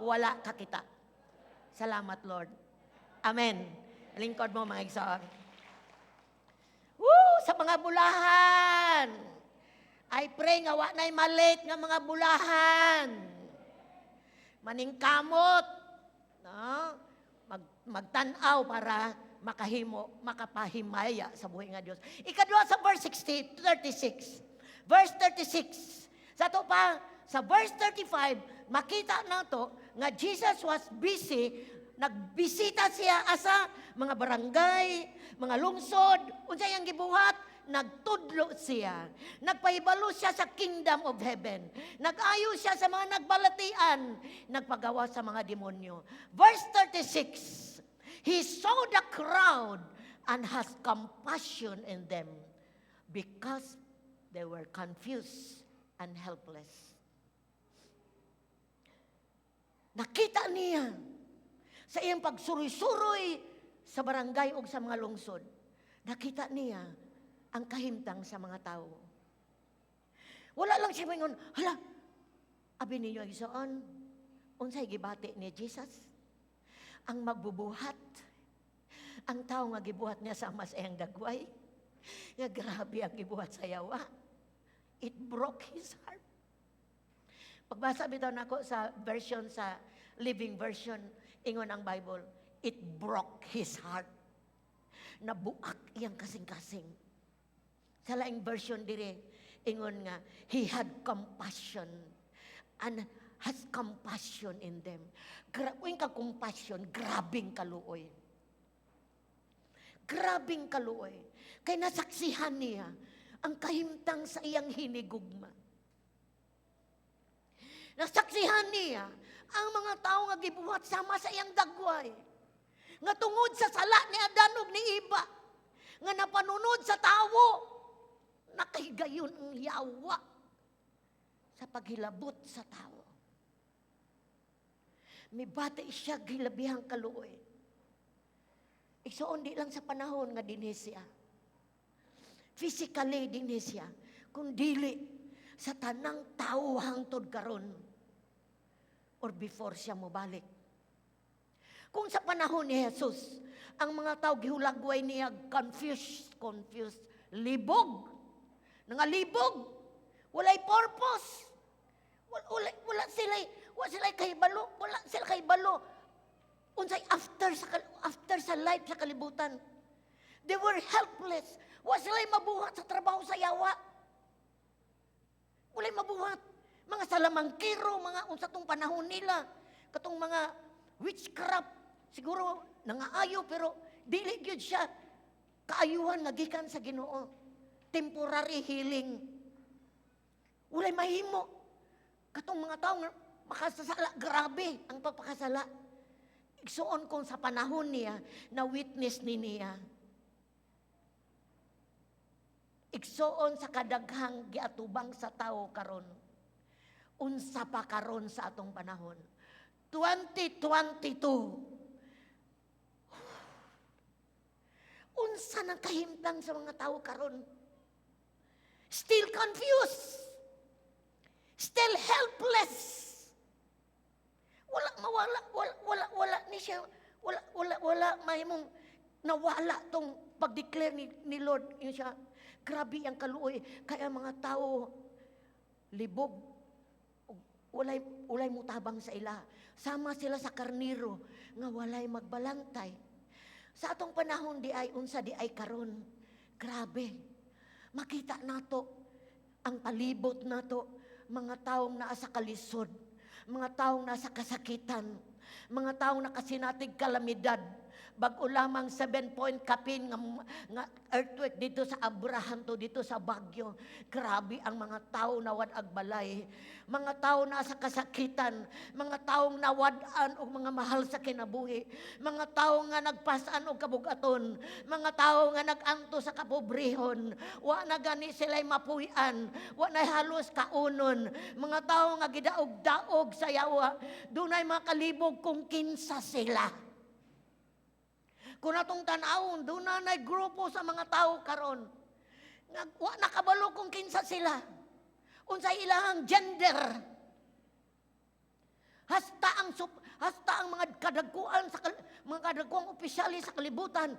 wala kakita. Salamat, Lord. Amen. Lingkod mo, mga igsoon. Woo! Sa mga bulahan. I pray nga wa na'y ma-late nga mga bulahan. Maningkamot. No? Magtanaw para makahimo, makapahimaya sa buhi nga Dios. Ikaduha sa verse 60, 36. Verse 36. Sa to pa, sa verse 35, makita nato nga Jesus was busy, nagbisita siya asa mga barangay, mga lungsod, unsa iyang gibuhat? Nagtudlo siya. Nagpahibalo siya sa kingdom of heaven. Nag-ayo siya sa mga nagbalatian. Nagpagawa sa mga demonyo. Verse 36, "He saw the crowd and has compassion in them because they were confused and helpless." Nakita niya sa iyang pagsuroy-suroy sa barangay o sa mga lungsod. Nakita niya ang kahimtang sa mga tao. Wala lang siya mingon, "Hala, abi ninyo igsoon, unsay gibati ni Jesus? Ang magbubuhat, ang tao nga gibuhat niya sa mas iyang dagway, nga grabe ang gibuhat sa yawa." It broke his heart. Pagbasa bitaw nako sa version, sa Living Version, ingon ang Bible, it broke his heart. Nabuak iyang kasing-kasing. Sa laing version dire, ingon nga, he had compassion and has compassion in them. Uy, ka compassion, grabing kaluoy. Grabing kaluoy. Kay nasaksihan niya ang kahimtang sa iyang hinigugma. Nasaksihan niya ang mga tao nga gibuhat sama sa iyang dagway. Nga tungod sa sala ni Adan ug ni Eva, nga napanunod sa tawo, nakahigayon ang yawa sa paghilabot sa tao. Mibati siya gilabihang kaluoy. Igsoon, di lang sa panahon nga dinhi siya. Physically dinhi siya, kung dili sa tanang tao hangtod karon or before siya mobalik. Kung sa panahon ni Jesus, ang mga tao gihulagway niya confused, confused, libog. Nangalibog. Walay purpose. Wala sila kahibalo, wala sila kahibalo. Unsay after sa life sa kalibutan. They were helpless. Wala sila mabuhat sa trabaho sa yawa. Walay mabuhat. Mga salamangkiro, mga unsa tong panahon nila. Katong mga witchcraft, siguro nangaayo pero dili gyud siya kaayuhan nga gikan sa Ginoo. Temporary healing. Walay mahimo. Katong mga tao nga makasasala, grabe ang pagpakasala. Igsuon kung sa panahon niya, na witness ni niya. Igsuon, sa kadaghang giatubang sa tao karon. Unsa pa karon sa atong panahon? 2022. Unsa nang kahimtang sa mga tao karon? Still confused. Still helpless. Wala mawala, wala, wala, wala ni siya, wala, wala, wala mahimong nawala tong pag-declare ni Lord. Yun siya, grabe ang kaluoy. Kaya mga tao, libog, walay, walay mutabang sa ila. Sama sila sa karniro, nga walay magbalantay. Sa atong panahon di ay, unsa di ay karon? Grabe. Makita nato ang palibot nato, mga taong naa sa kalisod, mga taong nasa kasakitan, mga taong nakasinatig kalamidad. Bag-o lamang 7 point kapin nga earthquake dito sa Abrahan to dito sa Baguio. Grabe ang mga tao nawad ag balay. Mga tao nasa kasakitan, mga taong nawad-an og mga mahal sa kinabuhi, mga tao nga nagpasan og kabugaton, mga tao nga nag-anto sa kapobrehon, wa na gani sila'y mapuy-an, wa na halos kaunon, mga tao nga gidaog-daog sa yawa, dunay makalibog kung kinsa sila. Kung atong tan-awon, doon na nay grupo sa mga tao karon. Nga wa nakabalo kung kinsa sila. Unsay ilahang gender. Hasta ang mga kadagkuang opisyalis sa kalibutan,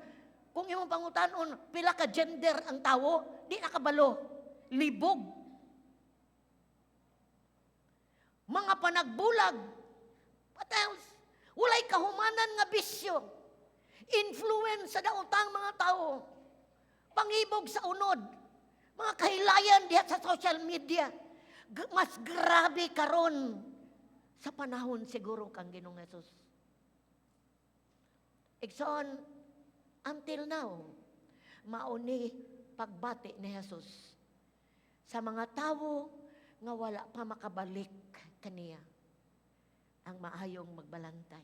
kung imong pangutanon pila ka gender ang tawo, di nakabalo. Libog. Mga panagbulag. What else? Walay kahumanan nga bisyo. Influence sa daotang mga tao. Pangibog sa unod. Mga kahilayan diha sa social media. Mas grabe karon sa panahon siguro kang Ginoong Hesus. Igsoon, until now, mauni pagbati ni Jesus sa mga tawo nga wala pa makabalik kaniya, ang maayong magbalantay.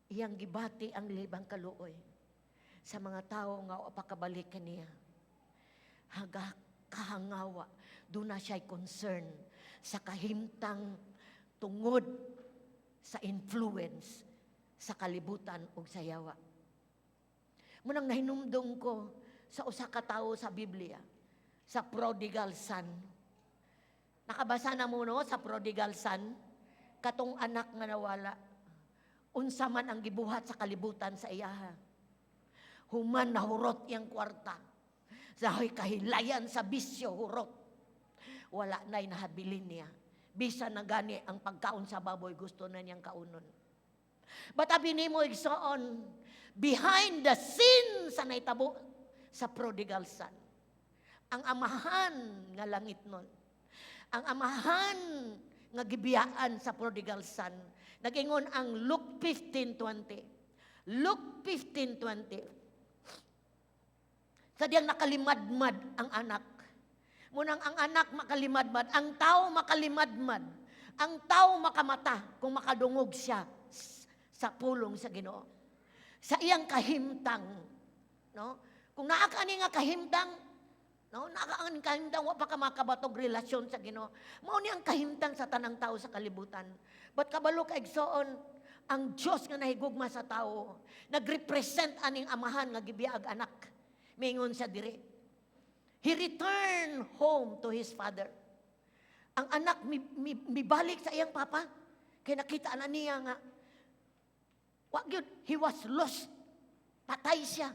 Iyang gibati ang libang kaluoy sa mga tao nga wa pa kabalik kaniya. Haga kahangawa, doon na siya'y concern sa kahimtang tungod sa influence sa kalibutan ug sa yawa. Munang nahinumdum ko sa usa ka tawo sa Biblia, sa prodigal son. Nakabasa na mo, no, sa prodigal son, katong anak nga nawala. Unsa man ang gibuhat sa kalibutan sa iyaha. Human nahurot iyang kwarta. Sa kahilayan sa bisyo, hurot. Wala na'y nahabilin niya. Bisan na gani ang pagkaon sa baboy, gusto na niyang kaunon. But abi nimo, igsoon, behind the scene sa naitabo sa prodigal son, ang amahan nga langit nun, ang amahan nga gibiyaan sa prodigal son, nagingon ang Luke 15:20. Luke 15:20. Sa diyang nakalimadmad ang anak. Munang ang anak makalimadmad, ang tao makalimadmad, ang tao makamata kung makadungog siya sa pulong sa Ginoo. Sa iyang kahimtang, no? Kung naa ka ani nga kahimtang, no? Naa ka ani kahimtang, wa pa ka makabatog relasyon sa Ginoo. Mao ni ang kahimtang sa tanang tao sa kalibutan. But kabalo ka, igsoon, ang Dios nga nahigugma sa tao, nagrepresent aning amahan nga gibiag anak. Mingon siya diri. He returned home to his father. Ang anak mibalik sa iyang papa. Kaya nakita na niya nga, wa gyud, he was lost. Patay siya.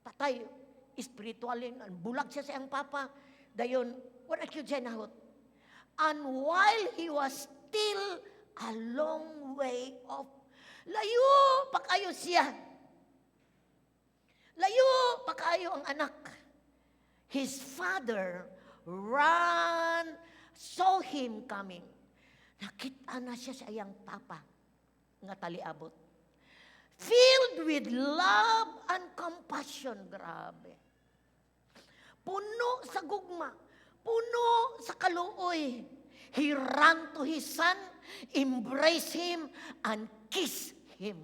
Patay. Spiritually, bulag siya sa iyang papa. Dayon, wala gyud siya nahot. And while he was still a long way off, layo pa kayo siya. Layo pa kayo ang anak. His father ran, saw him coming. Nakita na siya sa iyang papa nga taliabot. Filled with love and compassion. Grabe. Puno sa gugma. Puno sa kaluoy. He ran to his son, embrace him, and kiss him.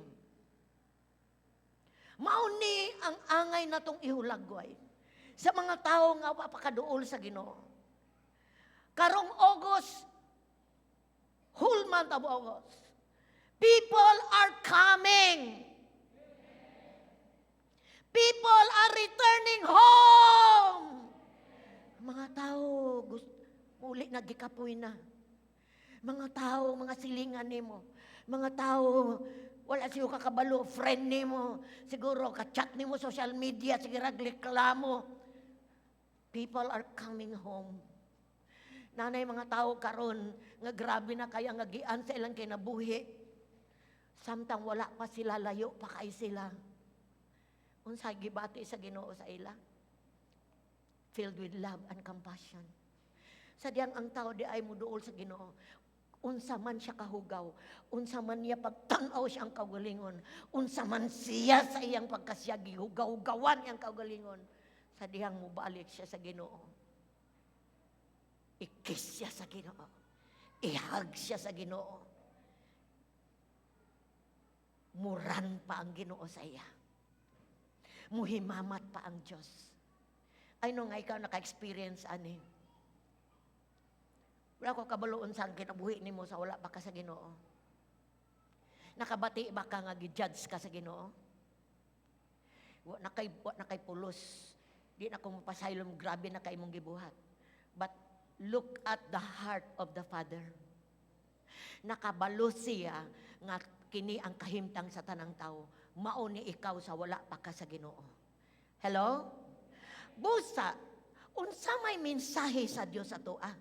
Mao ni ang angay natong ihulagway sa mga tao nga wa pa kaduol sa Ginoo. Karong August, whole month of August, people are coming. People are returning home. Mga tao, gusto, muli na gikapoy na. Mga tao, mga silingan nimo. Mga tao, wala siyo kakabalo, friend nimo. Siguro, ka-chat nimo social media, sige reklamo. People are coming home. Naa nay mga tao karon nga grabe na kaya nga gian sa ilang kinabuhi. Samtang wala pa sila, layo pa kay sila. Unsa gibati sa Ginoo sa ila? Filled with love and compassion. Sa diyang ang tao di ay muduol sa Ginoo, unsa man siya kahugaw, unsa man niya pagtan-aw siya ang kaugalingon, unsa man siya sa iyang pagkasiya gihugaw-hugawan iyang kaugalingon, sa dihang mubalik siya sa Ginoo. I-kiss siya sa Ginoo. I-hug siya sa Ginoo. Mu-run pa ang Ginoo sa iya. Muhimamat pa ang Diyos. I know nga ikaw naka-experience ani. Wala ko kabalo unsa ang kinabuhi nimo sa wala pa ka sa Ginoo. Nakabati ba ka nga gi-judge ka sa Ginoo? Wa na kay pulos. Di na ko mapasaylo, grabe na kay imong gibuhat. But look at the heart of the Father. Nakabalo siya nga kini ang kahimtang sa tanang tao. Mao ni ikaw sa wala pa ka sa Ginoo. Hello? Busa, unsa may mensahe sa Dios atoa?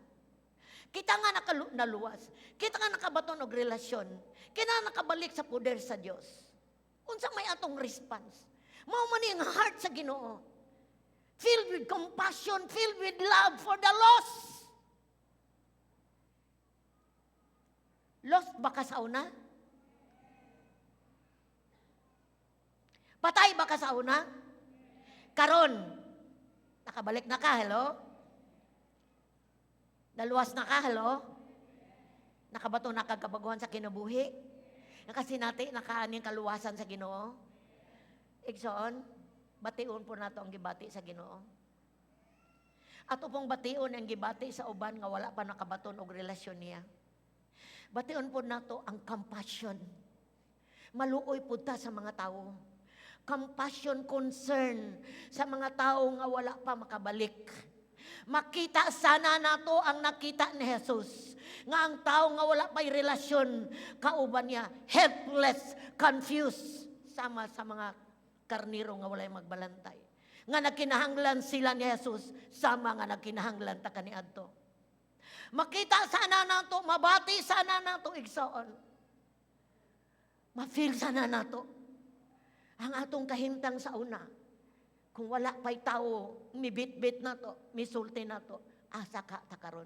Kita nga naluwas. Kita nga nakabaton og relasyon. Kita nga nakabalik sa poder sa Dios. Unsa may atong response? Mao man ni ang heart sa Ginoo. Filled with compassion, filled with love for the lost. Lost ba ka sa una? Patay ba ka sa una? Karon, nakabalik na ka, hello? Naluwas na ka, hello? Nakabato na kag kabaguhan sa kinabuhi? Nakasinati, nakaaning kaluwasan sa Ginoo? Igsoon, bation po nato ang gibati sa Ginoo. Ato pong bation ang gibati sa uban nga wala pa nakabaton og relasyon niya. Bation po nato ang compassion. Maluoy po ta sa mga tao. Compassion, concern sa mga tao nga wala pa makabalik. Makita sana nato ang nakita ni Jesus. Nga ang tao nga wala pa'y relasyon, kauban niya, helpless, confused, sama sa mga karniro nga walay magbalantay. Nga nagkinahanglan sila ni Jesus, sama nga nagkinahanglan ta kaniadto. Makita sana nato, mabati sana nato, igsoon. Ma-feel sana nato ang atong kahimtang sa una. Kung wala pa'y tao, mibit-bit na to, misulti na to, asa ka ta karon?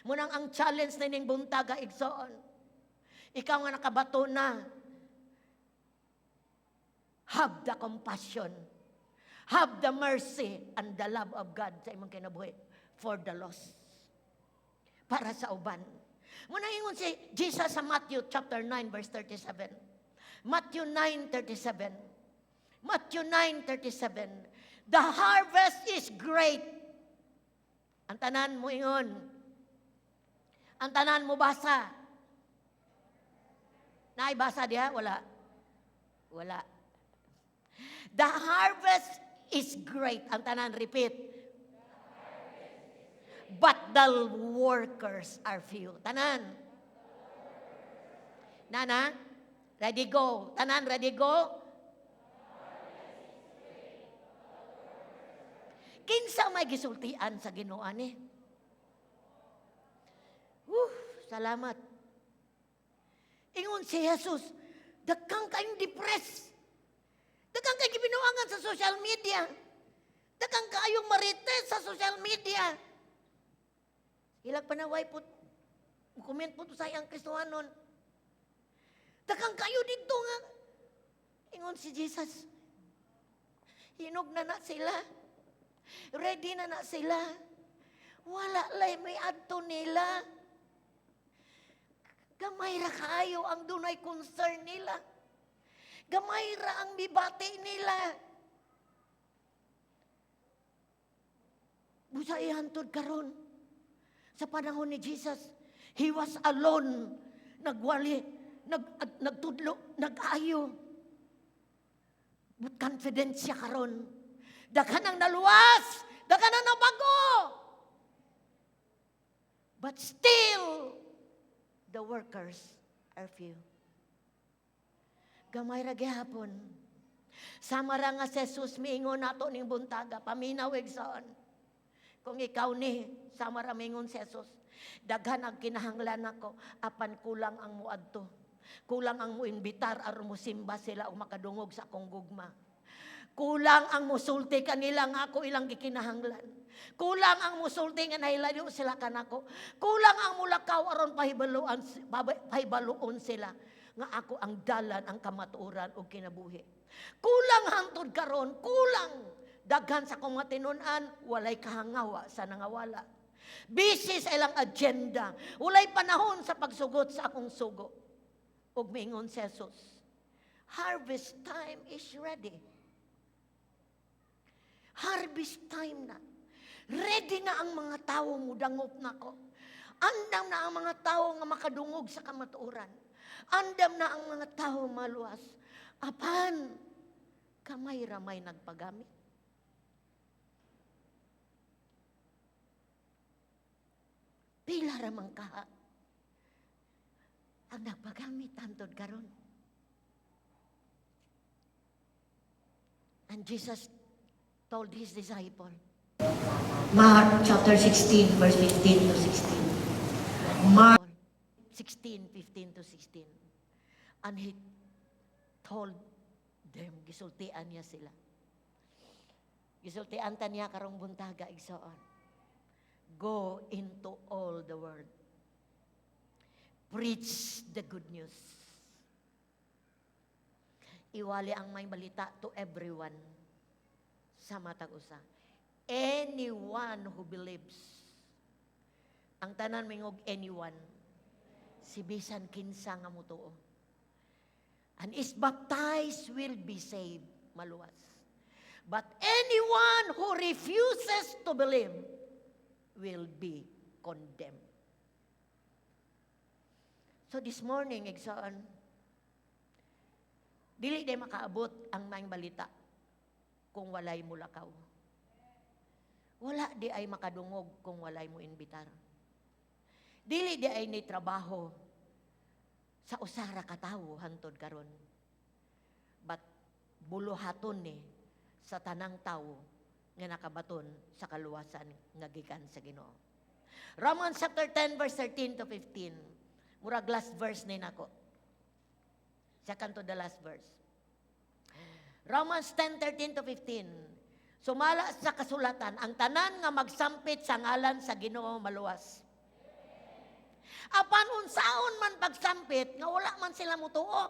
Munang ang challenge na ning buntaga, igsoon. Ikaw nga nakabato na, have the compassion, have the mercy and the love of God sa imong kinabuhi for the lost. Para sa uban. Muna ingon si Jesus sa Matthew chapter 9 verse 37. Matthew 9:37. Matthew 9:37. The harvest is great. Ang tanan mo ingon. Ang tanan mo basa. Naibasa diha? Wala. Wala. The harvest is great. Ang tanan, repeat. But the workers are few. Tanan. Nana, ready, go. Tanan, ready, go. Kinsa may gisultian sa Ginoo ani? Whew, salamat. Ingon si Jesus, dagkang kayong depressed. Dagkang kayong gibinuangan sa social media. Dagkang kayong marites sa social media. Ilag panaway po, comment po to sa iyang Kristohanon. Dagkang kayo dito nga. Ingon si Jesus, hinog na na sila. Ready na na sila. Wala lay may adto nila. Gamay ra kaayo ang dunay concern nila. Gamay ra ang mibati nila. Busa ihantod karon. Sa panahon ni Jesus, He was alone. Nagwali, nagtudlo, nag-ayo. But confident siya karon. Daghan ang naluwas, daghan ang nabago. But still, the workers are few. Gamay ra gihapon. Sama ra nga si Jesus miingon nato ning buntaga, paminaw, igsoon. Kung ikaw ni, sama ra miingon si Jesus, daghan ang kinahanglan nako, apan kulang ang muadto. Kulang ang muimbitar aron mosimba sila o makadungog sa akong gugma. Kulang ang musulti kanila nga ako ilang gikinahanglan. Kulang ang musulti nga nahilayo sila kanako. Kulang ang mulakaw aron pahibaluon sila nga ako ang dalan, ang kamatuoran ug kinabuhi. Kulang hangtod karon, kulang. Daghan sa akong mga tinun-an, walay kahangawa sa nangawala. Busy sa ilang agenda. Walay panahon sa pagsugot sa akong sugo. Ug miingon si Jesus, harvest time is ready. Harvest time na. Ready na ang mga tao mudangop nako. Andam na ang mga tao nga makadungog sa kamatuoran. Andam na ang mga tao maluwas. Apan, kamay ramay nagpagamit. Pila ramang kaha ang nagpagamit hantod karon. And Jesus told His disciple, Mark chapter 16, verse 15 to 16. Mark 16, 15 to 16. And He told them, gisultian niya sila. Gisultian ta niya karong buntaga, igsoon. Go into all the world. Preach the good news. Iwali ang maayong balita to everyone. Sa matag usa. Anyone who believes. Ang tanan mingog anyone. Si bisan kinsa nga mutuo. And is baptized will be saved. Maluwas. But anyone who refuses to believe will be condemned. So this morning, igsoon, dili day makaabot ang maayong balita kung walay mulakaw. Wala di ay makadungog kung walay mo imbitar. Dili di ay ni trabaho sa usara ka tawo hantod karon. But buluhaton ni sa tanang tawo nga nakabaton sa kaluwasan nga gikan sa Ginoo. Romans chapter 10 verse 13 to 15. Murag last verse ni nako. Second to the last verse. Romans 10, 13 to 15. Sumala sa kasulatan, ang tanan nga magsampit sa ngalan sa Ginoo maluwas. Apan unsaon man pagsampit nga wala man sila mutuo.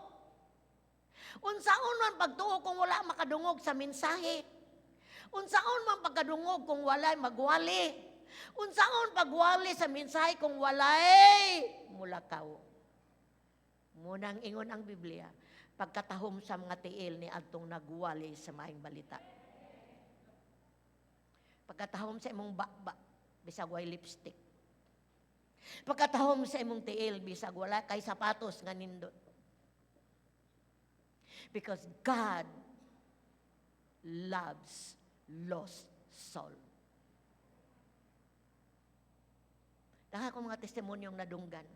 Unsaon man pagtuo kung wala makadungog sa mensahe. Unsaon man pagkadungog kung walay magwali. Unsaon pagwali sa mensahe kung walay mulakaw. Munang ingon ang Biblia, pagkatahom sa mga tiil ni adtong nagwali sa maayong balita. Pagkatahom sa imong baba, bisag way lipstick. Pagkatahom sa imong tiil, bisag wala kay sapatos nga nindot. Because God loves lost soul. Daghan akong mga testimonyong nadunggan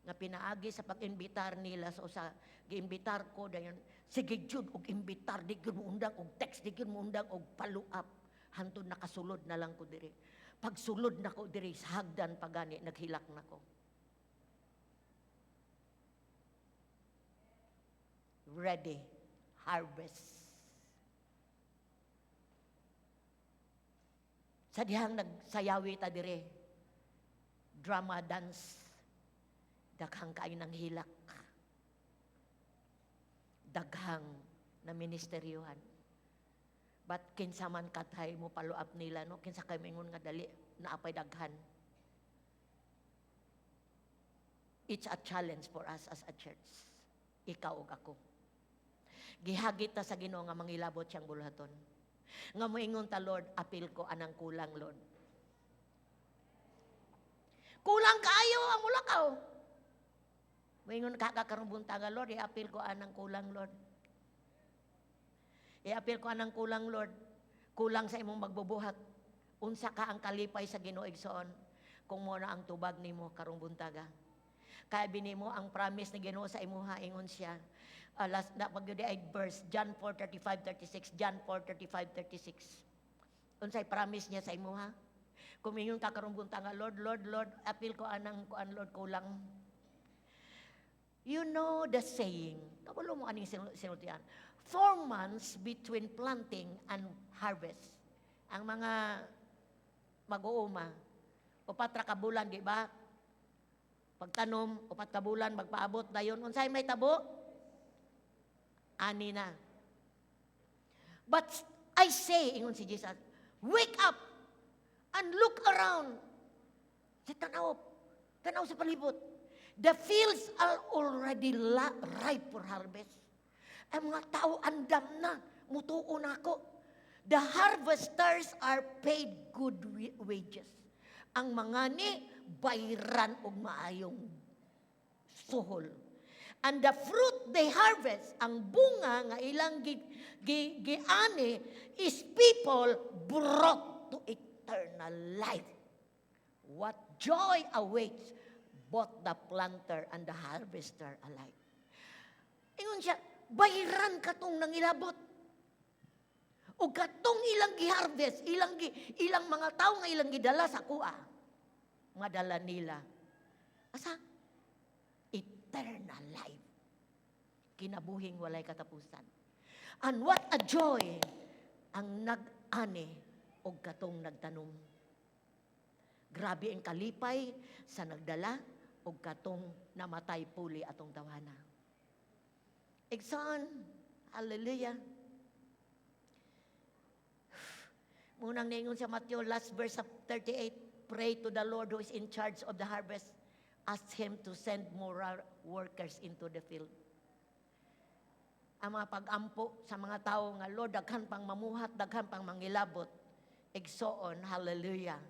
nga pinaagi sa pag-imbitar nila sa usa, giimbitar ko dayon sige jud og imbitar, di gyud moundang og text, di gyud moundang og follow up, hantod nakasulod na lang ko diri. Pagsulod nako diri sa hagdan pagani, naghilak nako. Ready harvest. Sa dihang nagsayawi ta dire, drama dance, daghang kaayo ng hilak, daghang na ministeryuhan. But kinsa man katay mo follow up nila, no? Kinsa kay mingon nga dali, Naa pay daghan. It's a challenge for us as a church. Ikaw ug ako. Gihagit ta sa Ginoo nga mangilabot siyang buluhaton. Nga moingon ta, "Lord, apil ko anang kulang, Lord. Kulang kaayo ang mulakaw." Moingon ka karong buntaga, "Lord, iapil ko anang kulang, Lord. Iapil ko anang kulang, Lord." Kulang sa imong magbubuhat. Unsa ka ang kalipay sa Ginoo, igsoon, kung mao na ang tubag nimo karong buntaga. Kaya binimo ang promise ni Ginoo sa imuha, ingon siya. Last na pag ay verse John 4:35 36, John 4:35 36. Unsay promise niya sa imuha? Kung ingon ka karong buntaga, "Lord, Lord, Lord, apil ko anang kuan, Lord, kulang." You know the saying, kabalo mo aning sinultian, 4 months between planting and harvest. Ang mga mag-uuma, 4 ra ka bulan, di ba? Pagtanom, 4 ka bulan, magpaabot dayon. Unsay may tabo? Ani na. But I say, ingon si Jesus, wake up and look around. Sa tanaw, tanaw sa palibot. The fields are already ripe for harvest. Ang mga tao andam na, mutuo na ako. The harvesters are paid good wages. Ang mga ni bayran og maayong suhol. And the fruit they harvest, ang bunga nga ilang giani is people brought to eternal life. What joy awaits both the planter and the harvester alike. Ingon siya, bayran katong nangilabot. O katong ilang gi-harvest, ilang mga tao nga ilang gidala sa kuha, madala nila. Asa? Eternal life. Kinabuhing walay katapusan. And what a joy ang nag-ani og katong nagtanom. Grabe ang kalipay sa nagdala og katong namatay puli atong tawana. Igsoon, hallelujah. Mao nang niingon sa Matthew, last verse of 38, "Pray to the Lord who is in charge of the harvest. Ask Him to send more workers into the field." Ang mga pag-ampo sa mga tao nga, "Lord, daghan pang mamuhat, daghan pang mangilabot." Igsoon, hallelujah.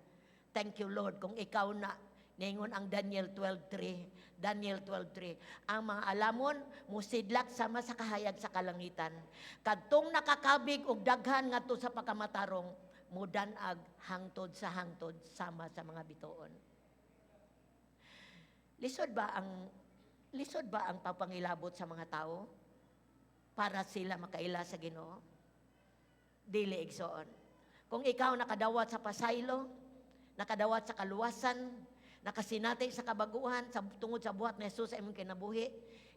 Thank you, Lord, kung ikaw na, ningon ang Daniel 12.3. Daniel 12.3. Ang mga alamon, musidlak sama sa kahayag sa kalangitan. Kadtong nakakabig og daghan ngadto sa pagkamatarong, mudanag hangtod sa hangtod sama sa mga bituon. Lisod ba ang pagpangilabot sa mga tao para sila makaila sa Ginoo? Dili, igsoon. Kung ikaw nakadawat sa pasaylo, nakadawat sa kaluwasan, nakasinati sa kabaguhan sa tungod sa buhat ni Jesus sa imong kinabuhi,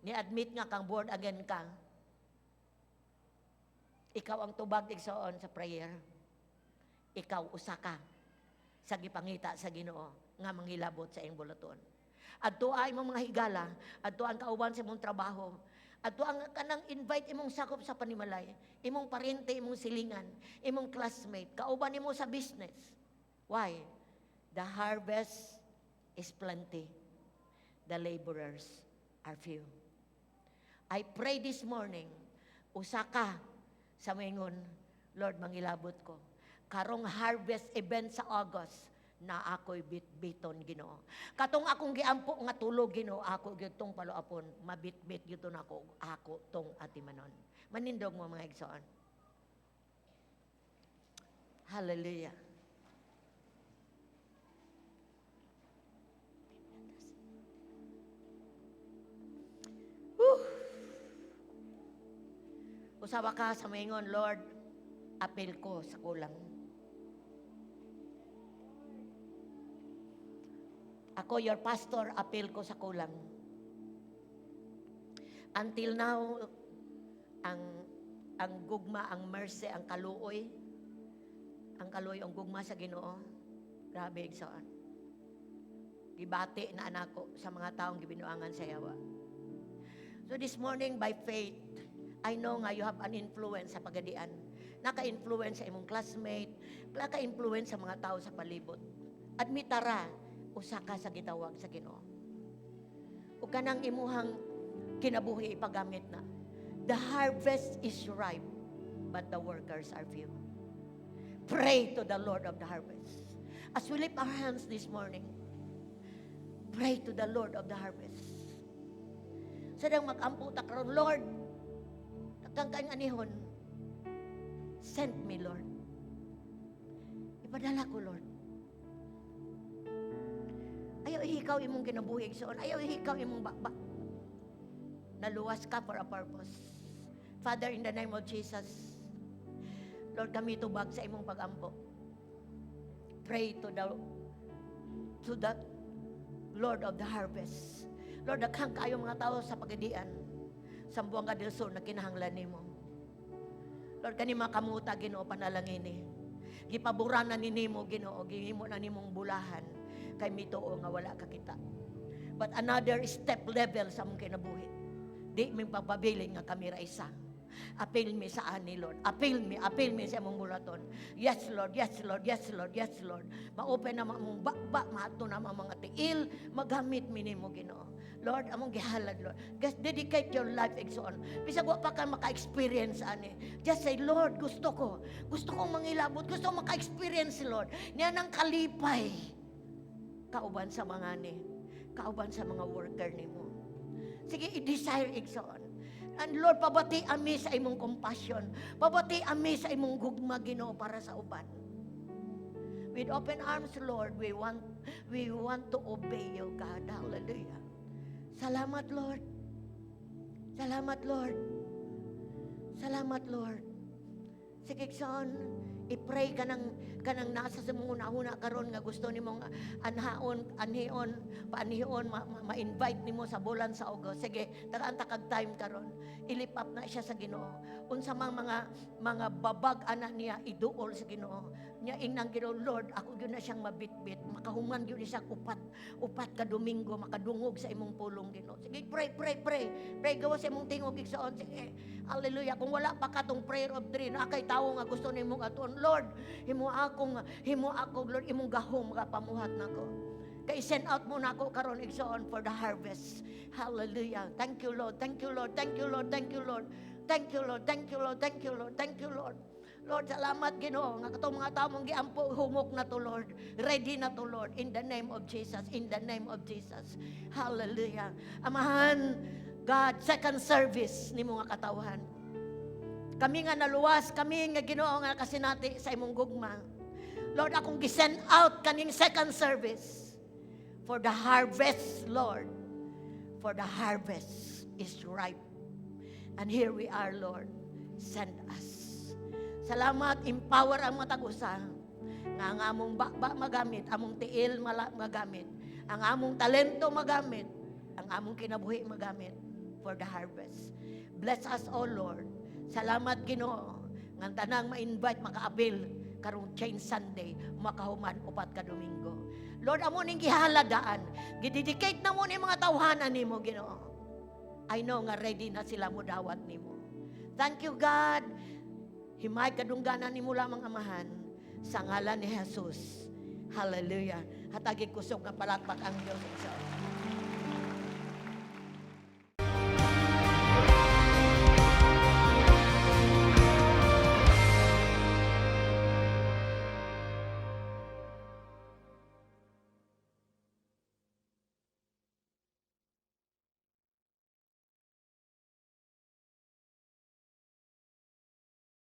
ni-admit nga kang born again ka. Ikaw ang tubag, igsoon, sa prayer. Ikaw usa ka sa gipangita sa Ginoo nga mangilabot sa iyong buluhaton. Adto ay imong mga higala, adto ang kauban sa imong trabaho, adto ang kanang invite imong sakop sa panimalay, imong parente, imong silingan, imong classmate, kauban nimo sa business. Why? The harvest is plenty. The laborers are few. I pray this morning, usa ka sa maingon, "Lord, mangilabot ko. Karong harvest event sa August, na ako'y bitbiton, Ginoo. Katong akong giampo nga tulog, Ginoo, ako gyud tong paluapon, mabitbit gyud nako, ako tong atimanon." Manindog mo, mga igsoon. Hallelujah. Whew. Usawa ka sa maingon, "Lord, apil ko sa kulang. Ako, your pastor, apil ko sa kulang." Until now, ang gugma, ang mercy, ang kaluoy, ang gugma sa Ginoo, grabe, igsoon. Gibati na anako sa mga taong gibinuangan sa yawa. So this morning, by faith, I know nga you have an influence sa pagadian. Naka-influence sa imong classmate, naka-influence sa mga tao sa palibot. Admitara, usa ka sa gitawag sa Ginoo. Ug kanang imuhang kinabuhi ipagamit na. The harvest is ripe, but the workers are few. Pray to the Lord of the harvest. As we lift our hands this morning, pray to the Lord of the harvest. Sa dang mag-ampo ta karon, "Lord, daghang kang anihon. Send me, Lord. Ipadala ko, Lord." Ayaw ihikaw imong kinabuhi, igsoon. Ayaw ihikaw imong baba. Naluwas ka for a purpose. Father, in the name of Jesus, Lord, kami tubag sa imong pagampo. Pray to the Lord of the harvest. Lord, daghang kayo mga tao sa Pagadian. Zamboanga del Sur na kinahanglan nimo. Lord, kani mga kamuta, Ginoo, panalangini. Gipaboran na ni nimo, Ginoo, gihimo na nimong bulahan kay mituo nga wala ka kita. But another step level sa among kinabuhi. Di mi pagpabilin nga kami ra isa. Apil mi sa ani, Lord. Apil mi sa among bulaton. Yes, Lord. Yes, Lord. Yes, Lord. Yes, Lord. Ma-open na among baba, maato na ang mga tiil, magamit mi nimo, Ginoo. Lord, among gihalad, Lord. Just dedicate your life, igsoon. Bisag wa pa ka maka-experience ani. Just say, "Lord, gusto ko. Gusto kong mangilabot. Gusto kong maka-experience, Lord." Niya nang kalipay. Kauban sa mga ni. Kauban sa mga worker nimo. Sige, i-desire, igsoon. And Lord, pabati ami sa imong compassion. Pabati ami sa imong gugma, Ginoo, para sa uban. With open arms, Lord, we want to obey you, God. Hallelujah. Salamat, Lord. Salamat, Lord. Salamat, Lord. Sige, igsoon, i-pray ka ng kanang nasa sa mong una-una karon nga gusto nimong anhaon, anhion, paanhion, ma-invite nimo sa bulan sa August. Sige, tagaan ta kag time karon. I-lift up na siya sa Ginoo. Unsa mang mga babag ana niya, iduol sa Ginoo. Nya ingnang Ginoo, "Lord, ako gyud na siyang mabitbit, makahuman gyud siya upat ka Domingo makadungog sa imong pulong, Ginoo." Sige, pray, pray, pray. Pray gawas sa imong tingog, igsoon. Sige. Hallelujah. Kung wala pa katong prayer of three, naa kay tawo nga gusto nimong atuon, "Lord, himo akong Lord, imong gahom pamuhat nako." Kay send out mo nako karon, igsoon, for the harvest. Hallelujah. Thank you, Lord. Thank you, Lord. Thank you, Lord. Thank you, Lord. Thank you, Lord. Thank you, Lord. Thank you, Lord. Thank you, Lord. Lord, salamat, Ginoo nga katong mga tao mong giampo, humok na to, Lord. Ready na to, Lord. In the name of Jesus. In the name of Jesus. Hallelujah. Amahan, God, second service ni mga katawhan. Kami nga naluwas, kami nga, Ginoo, nga kasinati sa imong gugma. Lord, akong gi-send out kaning second service for the harvest, Lord. For the harvest is ripe. And here we are, Lord. Send us. Salamat, empower ang matag usa. Nga ang among baba magamit, among tiil magamit, ang among talento magamit, ang among kinabuhi magamit for the harvest. Bless us, O Lord. Salamat, Ginoo. Nga ang tanang ma-invite makaapil karong Chain Sunday, makahuman 4 ka Domingo. Lord, amo ning gihaladaan. Gidedicate na mo ni mga tawhanan nimo, Ginoo. I know nga ready na sila mo dawat nimo. Thank you, God. Himay kadungganan nimo lamang, Amahan, sa ngalan ni Jesus. Hallelujah. Hatagi kusog nga palakpak ang Diyos.